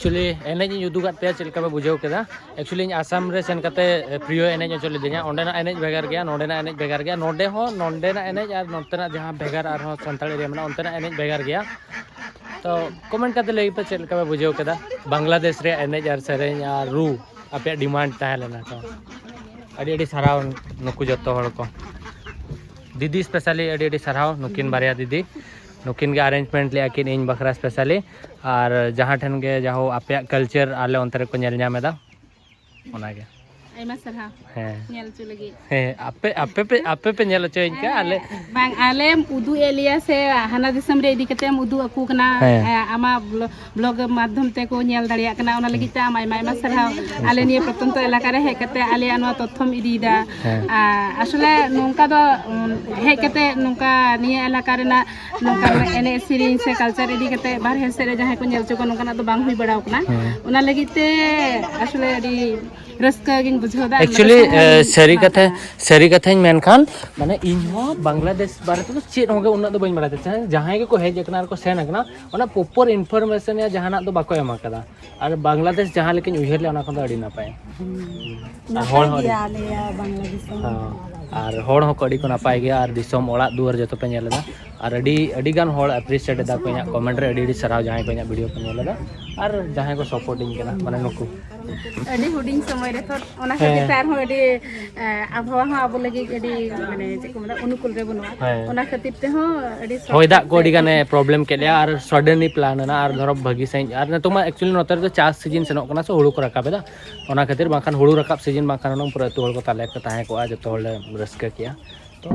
ᱮᱠᱪᱩᱭᱮᱞᱤ ᱮᱱᱮᱡ ᱤᱧ ᱩᱫᱩᱜᱟᱫ ᱯᱮᱭᱟ ᱪᱮᱫ ᱞᱮᱠᱟ ᱯᱮ ᱵᱩᱡᱷᱟᱹᱣ ᱠᱮᱫᱟ᱾ ᱮᱠᱪᱩᱭᱮᱞᱤ ᱤᱧ ᱟᱥᱟᱢ ᱨᱮ ᱥᱮᱱ ᱠᱟᱛᱮ ᱯᱨᱤᱭᱚ ᱮᱱᱮᱡ ᱦᱚᱪᱚ ᱞᱤᱫᱤᱧᱟ᱾ ᱚᱸᱰᱮᱱᱟᱜ ᱮᱱᱮᱡ ᱵᱷᱮᱜᱟᱨ ᱜᱮᱭᱟ, ᱱᱚᱸᱰᱮᱱᱟᱜ ᱮᱱᱮᱡ ᱵᱷᱮᱜᱟᱨ ᱜᱮᱭᱟ᱾ ᱱᱚᱸᱰᱮ ᱦᱚᱸ ᱱᱚᱸᱰᱮᱱᱟᱜ ᱮᱱᱮᱡ ᱟᱨ ᱱᱚᱛᱮᱱᱟᱜ ᱡᱟᱦᱟᱸ ᱵᱷᱮᱜᱟᱨ ᱟᱨᱦᱚᱸ ᱥᱟᱱᱛᱟᱲ ᱮᱨᱤᱭᱟ ᱢᱮᱱᱟᱜᱼᱟ, ᱚᱱᱛᱮᱱᱟᱜ ᱮᱱᱮᱡ ᱵᱷᱮᱜᱟᱨ ᱜᱮᱭᱟ᱾ ᱛᱚ ᱠᱚᱢᱮᱱᱴ ᱠᱟᱛᱮ ᱞᱟᱹᱭ ᱯᱮ ᱪᱮᱫ ᱞᱮᱠᱟ ᱯᱮ ᱵᱩᱡᱷᱟᱹᱣ ᱠᱮᱫᱟ ᱵᱟᱝᱞᱟᱫᱮᱥ ᱨᱮᱭᱟᱜ ᱮᱱᱮᱡ ᱟᱨ ᱥᱮᱨᱮᱧ ᱟᱨ ᱨᱩ, ᱟᱯᱮᱭᱟᱜ ᱰᱤᱢᱟᱱᱰ ᱛᱟᱦᱮᱸ ᱞᱮᱱᱟ᱾ ᱛᱚ ᱟᱹᱰᱤ ᱟᱹᱰᱤ ᱥᱟᱨᱦᱟᱣ ᱱᱩᱠᱩ ᱡᱚᱛᱚ ᱦᱚᱲ ᱠᱚ᱾ ᱫᱤᱫᱤ ᱥᱯᱮᱥᱟᱞᱤ ᱟᱹᱰᱤ ᱟᱹᱰᱤ ᱥᱟᱨᱦᱟᱣ, ᱱᱩᱠᱤᱱ ᱵᱟᱨᱭᱟ ᱫᱤᱫᱤ, ᱱᱩᱠᱤᱱ ᱜᱮ ᱟᱨᱮᱧᱡᱽᱢᱮᱱᱴ ᱞᱮᱫᱼᱟ ᱠᱤᱱ ᱤᱧ ᱵᱟᱠᱷᱨᱟ ᱥᱯᱮᱥᱟᱞᱤ᱾ ᱟᱨ ᱡᱟᱦᱟᱸ ᱴᱷᱮᱱ ᱜᱮ ᱡᱟᱦᱳ ᱟᱯᱮᱭᱟᱜ ᱠᱟᱞᱪᱟᱨ ᱟᱞᱮ ᱚᱱᱛᱮ ᱨᱮᱠᱚ ᱧᱮᱞ ᱧᱟᱢ ᱮᱫᱟ, ᱚᱱᱟᱜᱮ᱾ ᱟᱭᱢᱟ ᱥᱟᱨᱦᱟᱣ᱾ ᱦᱮᱸ᱾ ᱧᱮᱞ ᱦᱚᱪᱚ ᱞᱟᱹᱜᱤᱫ᱾ ᱦᱮᱸ, ᱟᱯᱮ ᱟᱯᱮ ᱯᱮ ᱟᱯᱮ ᱯᱮ ᱧᱮᱞ ᱦᱚᱪᱚᱭᱤᱧ ᱠᱟᱱᱟ, ᱟᱞᱮ ᱵᱟᱝ, ᱟᱞᱮᱢ ᱩᱫᱩᱜ ᱮᱫ ᱞᱮᱭᱟ ᱥᱮ ᱦᱟᱱᱟ ᱫᱤᱥᱚᱢ ᱨᱮ ᱤᱫᱤ ᱠᱟᱛᱮᱢ ᱩᱫᱩᱜ ᱟᱠᱚ ᱠᱟᱱᱟ᱾ ᱦᱮᱸ᱾ ᱮ, ᱟᱢᱟᱜ ᱵᱞᱚ-, ᱵᱞᱚᱜ ᱢᱟᱫᱽᱫᱷᱚᱢ ᱛᱮᱠᱚ ᱧᱮᱞ ᱫᱟᱲᱮᱭᱟᱜ ᱠᱟᱱᱟ, ᱚᱱᱟ ᱞᱟᱹᱜᱤᱫ ᱛᱮ ᱟᱢ ᱟᱭᱢᱟ ᱟᱭᱢᱟ ᱥᱟᱨᱦᱟᱣ᱾ ᱟᱞᱮ ᱱᱤᱭᱟᱹ ᱯᱨᱚᱛᱛᱚᱱᱛᱚ ᱮᱞᱟᱠᱟ ᱨᱮ ᱦᱮᱡ ᱠᱟᱛᱮ ᱟᱞᱮᱭᱟᱜ ᱱᱚᱣᱟ ᱛᱚᱛᱛᱷᱚᱢ ᱤᱫᱤᱭᱮᱫᱟ᱾ ᱦᱮᱸ᱾ ᱟᱨ ᱟᱥᱚᱞᱮ ᱱᱚᱝᱠᱟ ᱫᱚ, ᱩᱢ, ᱦᱮᱡ ᱠᱟᱛᱮ ᱱᱚᱝᱠᱟ ᱱᱤᱭᱟᱹ ᱮᱞᱟᱠᱟ ᱨᱮᱱᱟᱜ ᱱᱚᱝᱠᱟ ᱮᱱᱮᱡ ᱥᱮᱨᱮᱧ ᱥᱮ ᱠᱟᱞᱪᱟᱨ ᱤᱫᱤ ᱠᱟᱛᱮ ᱵᱟᱨᱦᱮ ᱥᱮᱫ ᱨᱮ ᱡᱟᱦᱟᱸᱭ ᱠᱚ ᱧᱮᱞ ᱦᱚᱪᱚ ᱠᱚᱣᱟ, ᱱᱚᱝᱠᱟᱱᱟᱜ ᱫᱚ ᱵᱟᱝ ᱦᱩᱭ ᱵᱟᱲᱟᱣ ᱠᱟᱱᱟ᱾ ᱦᱮᱸ᱾ ᱚᱱᱟ ᱞᱟᱹᱜᱤᱫ ᱛᱮ ᱟᱥᱚᱞᱮ ᱟᱹᱰᱤ ᱨᱟᱹᱥᱠᱟᱹ ᱜᱤᱧ ᱵᱩᱡᱷᱟᱹᱣ ᱮᱫᱟ᱾ ᱮᱠᱪᱩᱭᱮᱞᱤ, ᱥᱟᱹᱨᱤ ᱠᱟᱛᱷᱟ, ᱥᱟᱹᱨᱤ ᱠᱟᱛᱷᱟᱧ ᱢᱮᱱᱠᱷᱟᱱ, ᱢᱟᱱᱮ, ᱤᱧ ᱦᱚᱸ ᱵᱟᱝᱞᱟᱫᱮᱥ ᱵᱟᱨᱮ ᱛᱮᱫᱚ ᱪᱮᱫ ᱦᱚᱸ ᱜᱮ ᱩᱱᱟᱹᱜ ᱫᱚ ᱵᱟᱹᱧ ᱵᱟᱲᱟᱭ ᱛᱟᱦᱮᱸ᱾ ᱡᱟᱦᱟᱸᱭ ᱜᱮᱠᱚ ᱦᱮᱡ ᱟᱠᱟᱱᱟ ᱟᱨ ᱠᱚ ᱥᱮᱱ ᱟᱠᱟᱱᱟ, ᱚᱱᱟ ᱯᱨᱚᱯᱚᱨ ᱤᱱᱯᱷᱚᱨᱢᱮᱥᱚᱱ ᱭᱟ ᱡᱟᱦᱟᱱᱟᱜ ᱫᱚ ᱵᱟᱠᱚ ᱮᱢ ᱟᱠᱟᱫᱟ᱾ ᱟᱨ ᱵᱟᱝᱞᱟᱫᱮᱥ ᱡᱟᱦᱟᱸ ᱞᱮᱠᱟᱧ ᱩᱭᱦᱟᱹᱨ ᱞᱮᱫᱼᱟ, ᱚᱱᱟ ᱠᱷᱚᱱ ᱫᱚ ᱟᱹᱰᱤ ᱱᱟᱯᱟᱭ᱾ ᱟᱨ ᱦᱚᱲ ᱱᱟᱯᱟᱭ ᱦᱚᱸ ᱟᱹᱰᱤ ᱜᱮᱭᱟ ᱟᱞᱮᱭᱟᱜ ᱵᱟᱝᱞᱟ ᱫᱤᱥᱚᱢ᱾ ᱦᱚᱸ᱾ ᱟᱨ ᱦᱚᱲ ᱦᱚᱸᱠᱚ ᱟᱹᱰᱤ ᱠᱚ ᱱᱟᱯᱟᱭ ᱜᱮᱭᱟ, ᱟᱨ ᱫᱤᱥᱚᱢ ᱚᱲᱟᱜ ᱫᱩᱣᱟᱹᱨ ᱡᱚᱛᱚ ᱯᱮ ᱧᱮᱞ ᱮᱫᱟ᱾ ᱟᱨ ᱟᱹᱰᱤ, ᱟᱹᱰᱤ ᱜᱟᱱ ᱦᱚᱲ ᱟᱯᱨᱤᱥᱤᱭᱮᱴ ᱮᱫᱟ ᱠᱚ ᱤᱧᱟᱹᱜ ᱠᱚᱢᱮᱱᱴ ᱨᱮ᱾ ᱟᱹᱰᱤ, ᱟᱹᱰᱤ ᱥᱟᱨᱦᱟᱣ ᱡᱟᱦᱟᱸᱭ ᱠᱚ ᱤᱧᱟᱹᱜ ᱵᱷᱤᱰᱤᱭᱳ ᱠᱚ ᱧᱮᱞ ᱮᱫᱟ ᱟᱨ ᱡᱟᱦᱟᱸᱭ ᱠᱚ ᱥᱟᱯᱳᱨᱴ ᱤᱧ ᱠᱟᱱᱟ, ᱢᱟᱱᱮ, ᱱᱩᱠᱩ᱾ ᱟᱹᱰᱤ ᱦᱩᱰᱤᱧ ᱥᱚᱢᱚᱭ ᱨᱮ ᱛᱚ, ᱚᱱᱟ ᱠᱷᱟᱹᱛᱤᱨ ᱦᱮᱸ᱾ ᱛᱮ ᱟᱨᱦᱚᱸ ᱟᱹᱰᱤ, ᱮ, ᱟᱵᱚᱦᱟᱣᱟ ᱦᱚᱸ ᱟᱵᱚ ᱞᱟᱹᱜᱤᱫ ᱟᱹᱰᱤ, ᱢᱟᱱᱮ, ᱪᱮᱫ ᱠᱚ ᱢᱮᱱᱟ, ᱚᱱᱩᱠᱩᱞ ᱨᱮ ᱵᱟᱹᱱᱩᱜᱼᱟ᱾ ᱦᱮᱸ᱾ ᱚᱱᱟ ᱠᱷᱟᱹᱛᱤᱨ ᱛᱮᱦᱚᱸ ᱟᱹᱰᱤ ᱥᱚᱠ ᱦᱚᱭ ᱫᱟᱜ ᱠᱚ ᱥᱮ ᱟᱹᱰᱤ ᱜᱟᱱᱮ ᱯᱨᱚᱵᱞᱮᱢ ᱠᱮᱫ ᱞᱮᱭᱟ ᱟᱨ ᱥᱟᱰᱮᱱᱞᱤ ᱯᱞᱟᱱ ᱮᱱᱟ᱾ ᱟᱨ ᱫᱷᱚᱨᱚ ᱵᱷᱟᱹᱜᱤ ᱥᱟᱺᱦᱤᱡ, ᱟᱨ ᱱᱤᱛᱚᱜ ᱢᱟ ᱮᱠᱪᱩᱭᱮᱞᱤ ᱱᱚᱛᱮ ᱨᱮᱫᱚ ᱪᱟᱥ ᱥᱤᱡᱤᱱ ᱥᱮᱱᱚᱜ ᱠᱟᱱᱟ, ᱥᱮ ᱦᱩᱲᱩ ᱠᱚ ᱨᱟᱠᱟᱵ ᱮᱫᱟ᱾ ᱚᱱᱟ ᱠᱷᱟᱹᱛᱤᱨ ᱵᱟᱝᱠᱷᱟᱱ ᱦᱩᱲᱩ ᱨᱟᱠᱟᱵ ᱥᱤᱡᱤᱱ ᱵᱟᱝᱠᱷᱟᱱ ᱦᱩᱱᱟᱹᱝ ᱯᱩᱨᱟᱹ ᱟᱹᱛᱩ ᱦᱚᱲ ᱠᱚ ᱛᱟᱞᱮ ᱠᱚ ᱛᱟᱦᱮᱸ ᱠᱚᱜᱼᱟ, ᱡᱚᱛᱚ ᱦᱚᱲ ᱞᱮ ᱨᱟᱹᱥᱠᱟᱹ ᱠᱮᱭᱟ᱾ ᱛᱚ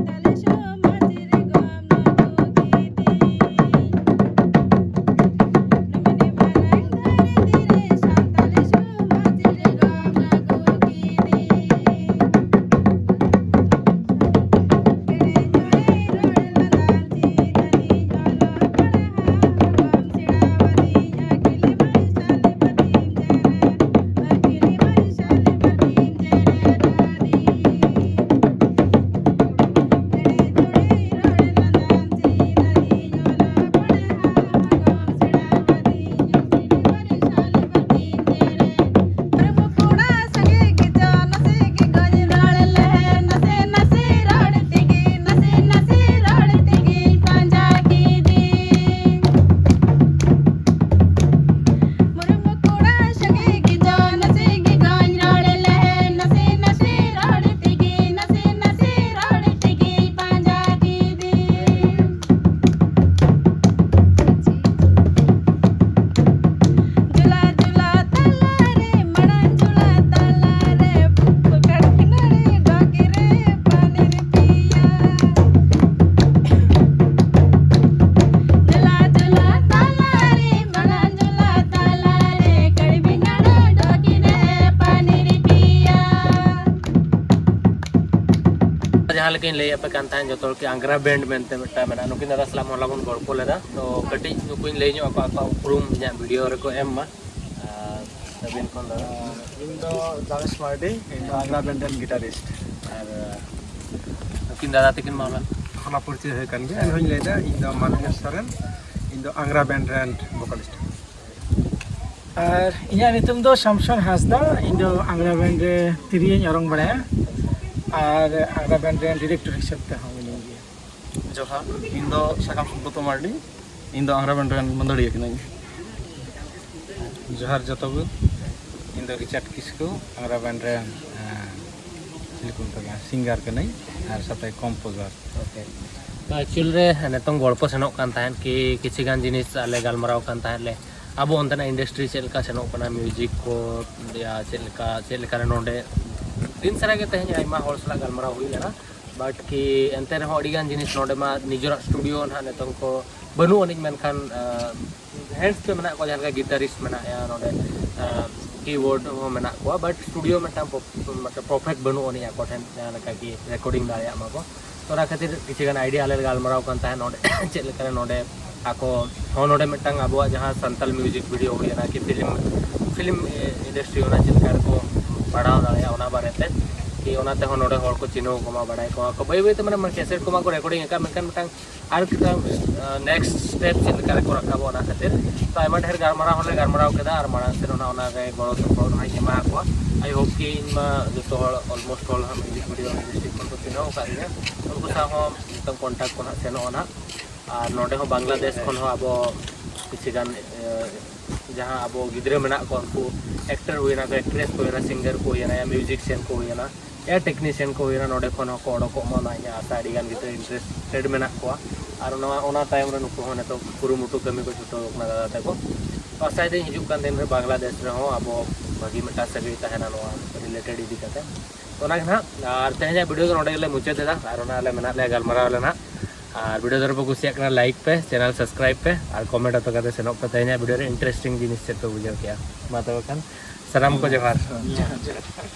ᱠᱤᱱ ᱞᱟᱹᱭ ᱟᱯᱮ ᱠᱟᱱ ᱛᱟᱦᱮᱸᱫ ᱡᱚᱛᱚ ᱦᱚᱲ ᱠᱤ ᱟᱝᱜᱽᱨᱟ ᱵᱮᱱᱰ ᱢᱮᱱᱛᱮ ᱢᱤᱫᱴᱟᱝ ᱢᱮᱱᱟᱜᱼᱟ᱾ ᱱᱩᱠᱤᱱ ᱫᱟᱫᱟ ᱥᱟᱞᱟᱜ ᱦᱚᱞᱟ ᱵᱚᱱ ᱜᱚᱞᱯᱚ ᱞᱮᱫᱟ, ᱛᱚ ᱠᱟᱹᱴᱤᱡ ᱱᱩᱠᱩᱧ ᱞᱟᱹᱭ ᱧᱚᱜ ᱟᱠᱚᱣᱟ, ᱟᱠᱚᱣᱟᱜ ᱩᱯᱨᱩᱢ ᱤᱧᱟᱹᱜ ᱵᱷᱤᱰᱤᱭᱳ ᱨᱮᱠᱚ ᱮᱢ ᱢᱟ᱾ ᱟᱨ ᱟᱹᱵᱤᱱ ᱠᱷᱚᱱ ᱫᱚ? ᱤᱧ ᱫᱚ ᱡᱟᱢᱮᱥ ᱢᱟᱨᱰᱤ, ᱤᱧ ᱫᱚ ᱟᱝᱜᱽᱨᱟ ᱵᱮᱱᱰ ᱨᱮᱱ ᱜᱤᱴᱟᱨᱤᱥᱴ᱾ ᱟᱨ ᱱᱩᱠᱤᱱ ᱫᱟᱫᱟ ᱛᱟᱹᱠᱤᱱ ᱢᱟ ᱦᱚᱞᱟ᱾ ᱦᱚᱞᱟ ᱯᱚᱨᱤᱪᱚᱭ ᱦᱩᱭ ᱠᱟᱱ ᱜᱮᱭᱟ᱾ ᱮᱱᱦᱚᱸᱧ ᱞᱟᱹᱭᱫᱟ, ᱤᱧ ᱫᱚ ᱢᱟᱱᱚᱡ ᱥᱚᱨᱮᱱ, ᱤᱧ ᱫᱚ ᱟᱝᱜᱽᱨᱟ ᱵᱮᱱᱰ ᱨᱮᱱ ᱵᱷᱳᱠᱟᱞᱤᱥᱴ᱾ ᱟᱨ ᱤᱧᱟᱹᱜ ᱧᱩᱛᱩᱢ ᱫᱚ ᱥᱟᱢᱥᱚᱱ ᱦᱟᱸᱥᱫᱟ᱾ ᱤᱧ ᱫᱚ ᱟᱝᱜᱽᱨᱟ ᱵᱮᱱᱰ ᱨᱮ ᱛᱤᱨᱭᱳᱧ ᱚᱨᱚᱝ ᱵᱟᱲᱟᱭᱟ ᱟᱨ ᱟᱝᱜᱽᱨᱟ ᱵᱮᱱᱰ ᱨᱮᱱ ᱰᱤᱨᱮᱠᱴᱚᱨ ᱦᱤᱥᱟᱹᱵ ᱛᱮᱦᱚᱸ ᱢᱤᱱᱟᱹᱧ ᱜᱮᱭᱟ᱾ ᱡᱚᱦᱟᱨ, ᱤᱧ ᱫᱚ ᱥᱟᱠᱟᱢ ᱥᱩᱵᱨᱚᱛᱚ ᱢᱟᱨᱰᱤ, ᱤᱧ ᱫᱚ ᱟᱝᱜᱽᱨᱟ ᱵᱮᱱᱰ ᱨᱮᱱ ᱢᱟᱹᱫᱟᱹᱲᱤᱭᱟᱹ ᱠᱟᱹᱱᱟᱹᱧ᱾ ᱡᱚᱦᱟᱨ ᱡᱚᱛᱚ ᱜᱮ, ᱤᱧ ᱫᱚ ᱨᱤᱪᱟᱨᱰ ᱠᱤᱥᱠᱩ, ᱟᱝᱜᱽᱨᱟ ᱵᱮᱱᱰ ᱨᱮᱱ ᱮᱸ, ᱪᱤᱞᱤ ᱠᱚ ᱢᱮᱛᱟᱜᱼᱟ, ᱥᱤᱝᱜᱟᱨ ᱠᱟᱹᱱᱟᱹᱧ ᱟᱨ ᱥᱟᱛᱮ ᱠᱚᱢᱯᱳᱡᱟᱨ᱾ ᱳᱠᱮ, ᱛᱚ ᱮᱠᱪᱩᱭᱮᱞ ᱨᱮ ᱱᱤᱛᱚᱝ ᱜᱚᱞᱯᱚ ᱥᱮᱱᱚᱜ ᱠᱟᱱ ᱛᱟᱦᱮᱸᱫ ᱠᱤ ᱠᱤᱪᱷᱤ ᱜᱟᱱ ᱡᱤᱱᱤᱥ ᱟᱞᱮ ᱜᱟᱞᱢᱟᱨᱟᱣ ᱠᱟᱱ ᱛᱟᱦᱮᱸᱫ ᱞᱮ, ᱟᱵᱚ ᱚᱱᱛᱮᱱᱟᱜ ᱤᱱᱰᱟᱥᱴᱨᱤ ᱪᱮᱫ ᱞᱮᱠᱟ ᱥᱮᱱᱚᱜ ᱠᱟᱱᱟ, ᱢᱤᱣᱡᱤᱠ ᱠᱚ ᱭᱟ ᱪᱮᱫ ᱞᱮᱠᱟ, ᱪᱮᱫ ᱞᱮᱠᱟ ᱨᱮ ᱱᱚᱰᱮ ᱫᱤᱱ ᱥᱟᱨᱟ ᱜᱮ ᱛᱮᱦᱮᱧ ᱟᱭᱢᱟ ᱦᱚᱲ ᱥᱟᱞᱟᱜ ᱜᱟᱞᱢᱟᱨᱟᱣ ᱦᱩᱭ ᱞᱮᱱᱟ᱾ ᱵᱟᱴ ᱠᱤ ᱮᱱᱛᱮ ᱨᱮᱦᱚᱸ ᱟᱹᱰᱤ ᱜᱟᱱ ᱡᱤᱱᱤᱥ ᱱᱚᱰᱮ ᱢᱟ ᱱᱤᱡᱮᱨᱟᱜ ᱥᱴᱩᱰᱤᱭᱳ ᱱᱟᱦᱟᱜ ᱱᱤᱛᱚᱝ ᱠᱚ ᱵᱟᱹᱱᱩᱜ ᱟᱹᱱᱤᱡ, ᱢᱮᱱᱠᱷᱟᱱ ᱦᱮᱸᱰᱥ ᱛᱮ ᱢᱮᱱᱟᱜ ᱠᱚᱣᱟ, ᱡᱟᱦᱟᱸ ᱞᱮᱠᱟ ᱜᱤᱴᱟᱨᱤᱥᱴ ᱢᱮᱱᱟᱭᱟ ᱱᱚᱰᱮ, ᱠᱤᱵᱳᱨᱰ ᱦᱚᱸ ᱢᱮᱱᱟᱜ ᱠᱚᱣᱟ, ᱵᱟᱴ ᱥᱴᱩᱰᱤᱭᱳ ᱢᱤᱫᱴᱟᱝ ᱯᱨᱚ-, ᱢᱤᱫᱴᱟᱝ ᱯᱟᱨᱯᱷᱮᱠᱴ ᱵᱟᱹᱱᱩᱜ ᱟᱹᱱᱤᱡ ᱟᱠᱚ ᱴᱷᱮᱱ, ᱡᱟᱦᱟᱸ ᱞᱮᱠᱟ ᱠᱤ ᱨᱮᱠᱚᱨᱰᱤᱝ ᱫᱟᱲᱮᱭᱟᱜ ᱢᱟ ᱠᱚ᱾ ᱛᱚ ᱚᱱᱟ ᱠᱷᱟᱹᱛᱤᱨ ᱠᱤᱪᱷᱩ ᱜᱟᱱ ᱟᱭᱰᱤᱭᱟ ᱟᱞᱮ ᱞᱮ ᱜᱟᱞᱢᱟᱨᱟᱣ ᱠᱟᱱ ᱛᱟᱦᱮᱸᱫ ᱱᱚᱰᱮ ᱪᱮᱫ ᱞᱮᱠᱟ ᱨᱮ ᱱᱚᱰᱮ ᱟᱠᱚ ᱦᱚᱸ ᱱᱚᱰᱮ ᱢᱤᱫᱴᱟᱝ ᱟᱵᱚᱣᱟᱜ ᱡᱟᱦᱟᱸ ᱥᱟᱱᱛᱟᱞ ᱢᱤᱣᱡᱤᱠ ᱵᱷᱤᱰᱤᱭᱳ ᱦᱩᱭᱮᱱᱟ ᱠᱤ ᱯᱷᱤᱞᱢ, ᱯᱷᱤᱞᱢ ᱤᱱᱰᱟᱥᱴᱨᱤ ᱚᱱᱟ ᱪᱮᱫ ᱞᱮᱠᱟ ᱨᱮᱠᱚ ᱵᱟᱲᱦᱟᱣ ᱫᱟᱲᱮᱭᱟᱜᱼᱟ ᱚᱱᱟ ᱵᱟᱨᱮᱛᱮ, ᱠᱤ ᱚᱱᱟ ᱛᱮᱦᱚᱸ ᱱᱚᱰᱮ ᱦᱚᱲ ᱠᱚ ᱪᱤᱱᱦᱟᱹᱣ ᱠᱚᱢᱟ, ᱵᱟᱲᱟᱭ ᱠᱚᱢᱟ ᱠᱚ, ᱵᱟᱹᱭ ᱵᱟᱹᱭᱛᱮ ᱢᱟᱱᱮ ᱠᱮᱥᱮᱴ ᱠᱚᱢᱟ ᱠᱚ ᱨᱮᱠᱚᱨᱰᱤᱝ ᱟᱠᱟᱫ, ᱢᱮᱱᱠᱷᱟᱱ ᱢᱤᱫᱴᱟᱝ ᱟᱨ ᱢᱤᱫᱴᱟᱝ ᱱᱮᱠᱥᱴ ᱥᱴᱮᱯ ᱪᱮᱫ ᱞᱮᱠᱟ ᱨᱮᱠᱚ ᱨᱟᱠᱟᱵᱚᱜ ᱚᱱᱟ ᱠᱷᱟᱹᱛᱤᱨ᱾ ᱛᱚ ᱟᱭᱢᱟ ᱰᱷᱮᱨ ᱜᱟᱞᱢᱟᱨᱟᱣ ᱦᱚᱸᱞᱮ ᱜᱟᱞᱢᱟᱨᱟᱣ ᱠᱮᱫᱟ ᱟᱨ ᱢᱟᱲᱟᱝ ᱥᱮᱫ ᱚᱱᱟ, ᱚᱱᱟᱨᱮ ᱜᱚᱲᱚ ᱥᱚᱯᱚᱦᱚᱫ ᱦᱚᱸᱧ ᱮᱢᱟ ᱠᱚᱣᱟ᱾ ᱟᱭ ᱦᱳᱯ ᱠᱤ ᱤᱧ ᱢᱟ ᱡᱚᱛᱚ ᱦᱚᱲ, ᱚᱞᱢᱳᱥᱴ ᱦᱚᱲ ᱦᱟᱸᱜ ᱢᱤᱣᱡᱤᱠ ᱵᱷᱤᱰᱤᱭᱳ ᱤᱱᱰᱟᱥᱴᱨᱤ ᱠᱷᱚᱱ ᱠᱚ ᱪᱤᱱᱦᱟᱹᱣ ᱟᱠᱟᱫ ᱞᱤᱧᱟ, ᱩᱱᱠᱩ ᱥᱟᱶ ᱦᱚᱸ ᱢᱤᱫᱴᱟᱝ ᱠᱚᱱᱴᱟᱠᱴ ᱠᱚ ᱦᱟᱸᱜ ᱥᱮᱱᱚᱜᱼᱟ ᱱᱟᱦᱟᱜ᱾ ᱟᱨ ᱱᱚᱰᱮ ᱦᱚᱸ ᱵᱟᱝᱞᱟᱫᱮᱥ ᱠᱷᱚᱱ ᱦᱚᱸ ᱟᱵᱚ ᱠᱤᱪᱷᱩ ᱜᱟᱱ, ᱮ, ᱡᱟᱦᱟᱸ ᱟᱵᱚ ᱜᱤᱫᱽᱨᱟᱹ ᱢᱮᱱᱟᱜ ᱠᱚᱣᱟ, ᱩᱱᱠᱩ ᱮᱠᱴᱟᱨ ᱦᱩᱭᱮᱱᱟ ᱠᱚ, ᱮᱠᱴᱨᱮᱥ ᱠᱚ ᱦᱩᱭᱮᱱᱟ, ᱥᱤᱝᱜᱟᱨ ᱠᱚ ᱦᱩᱭᱮᱱᱟ, ᱭᱟ ᱢᱤᱣᱡᱤᱠᱥᱤᱭᱟᱱ ᱠᱚ ᱦᱩᱭᱮᱱᱟ, ᱭᱟ ᱴᱮᱠᱱᱤᱥᱤᱭᱟᱱ ᱠᱚ ᱦᱩᱭᱮᱱᱟ, ᱱᱚᱰᱮ ᱠᱷᱚᱱ ᱦᱚᱸᱠᱚ ᱚᱰᱚᱠᱚᱜ ᱢᱟ, ᱚᱱᱟ ᱤᱧᱟᱹᱜ ᱟᱥᱟ᱾ ᱟᱹᱰᱤ ᱜᱟᱱ ᱜᱤᱫᱽᱨᱟᱹ ᱤᱱᱴᱟᱨᱮᱥᱴᱮᱰ ᱢᱮᱱᱟᱜ ᱠᱚᱣᱟ᱾ ᱟᱨ ᱱᱚᱣᱟ, ᱚᱱᱟ ᱛᱟᱭᱚᱢ ᱨᱮ ᱱᱩᱠᱩ ᱦᱚᱸ ᱱᱤᱛᱚᱜ ᱠᱩᱨᱩᱢᱩᱴᱩ ᱠᱟᱹᱢᱤ ᱠᱚ ᱪᱷᱩᱴᱟᱹᱣ ᱠᱟᱱᱟ ᱫᱟᱫᱟ ᱛᱟᱠᱚ᱾ ᱛᱚ ᱟᱥᱟᱭᱮᱫᱟᱹᱧ ᱦᱤᱡᱩᱜ ᱠᱟᱱ ᱫᱤᱱ ᱨᱮ ᱵᱟᱝᱞᱟᱫᱮᱥ ᱨᱮᱦᱚᱸ ᱟᱵᱚ ᱵᱷᱟᱹᱜᱤ ᱢᱤᱫᱴᱟᱝ ᱥᱟᱹᱜᱟᱹᱭ ᱛᱟᱦᱮᱱᱟ ᱱᱚᱣᱟ ᱨᱤᱞᱮᱴᱮᱰ ᱤᱫᱤ ᱠᱟᱛᱮ᱾ ᱛᱚ ᱚᱱᱟ ᱜᱮ ᱱᱟᱦᱟᱜ, ᱟᱨ ᱛᱮᱦᱮᱧᱟᱜ ᱵᱷᱤᱰᱤᱭᱳ ᱫᱚ ᱱᱚᱰᱮ ᱜᱮᱞᱮ ᱢᱩᱪᱟᱹᱫ ᱮᱫᱟ᱾ ᱟᱨ ᱚᱱᱟ ᱟᱞᱮ ᱢᱮᱱᱟᱜ ᱞᱮᱭᱟ, ᱜᱟᱞᱢᱟᱨᱟᱣ ᱟᱞᱮ ᱱᱟᱦᱟᱜ᱾ ᱟᱨ ᱵᱷᱤᱰᱤᱭᱳ ᱫᱷᱚᱨᱮ ᱯᱮ ᱠᱩᱥᱤᱭᱟᱜ ᱠᱟᱱᱟ, ᱞᱟᱭᱤᱠ ᱯᱮ, ᱪᱮᱱᱮᱞ ᱥᱟᱵᱥᱠᱨᱟᱭᱤᱵ ᱯᱮ, ᱟᱨ ᱠᱚᱢᱮᱱᱴ ᱦᱚᱴᱚ ᱠᱟᱛᱮ ᱥᱮᱱᱚᱜ ᱯᱮ, ᱛᱮᱦᱮᱧᱟᱜ ᱵᱷᱤᱰᱤᱭᱳ ᱨᱮ ᱤᱱᱴᱟᱨᱮᱥᱴᱤᱝ ᱡᱤᱱᱤᱥ ᱪᱮᱫ ᱯᱮ ᱵᱩᱡᱷᱟᱹᱣ ᱠᱮᱜᱼᱟ᱾ ᱢᱟ ᱛᱚᱵᱮ ᱠᱷᱟᱱ ᱥᱟᱱᱟᱢ ᱠᱚ ᱡᱚᱦᱟᱨ᱾ ᱡᱚᱦᱟᱨ, ᱡᱚᱦᱟᱨ᱾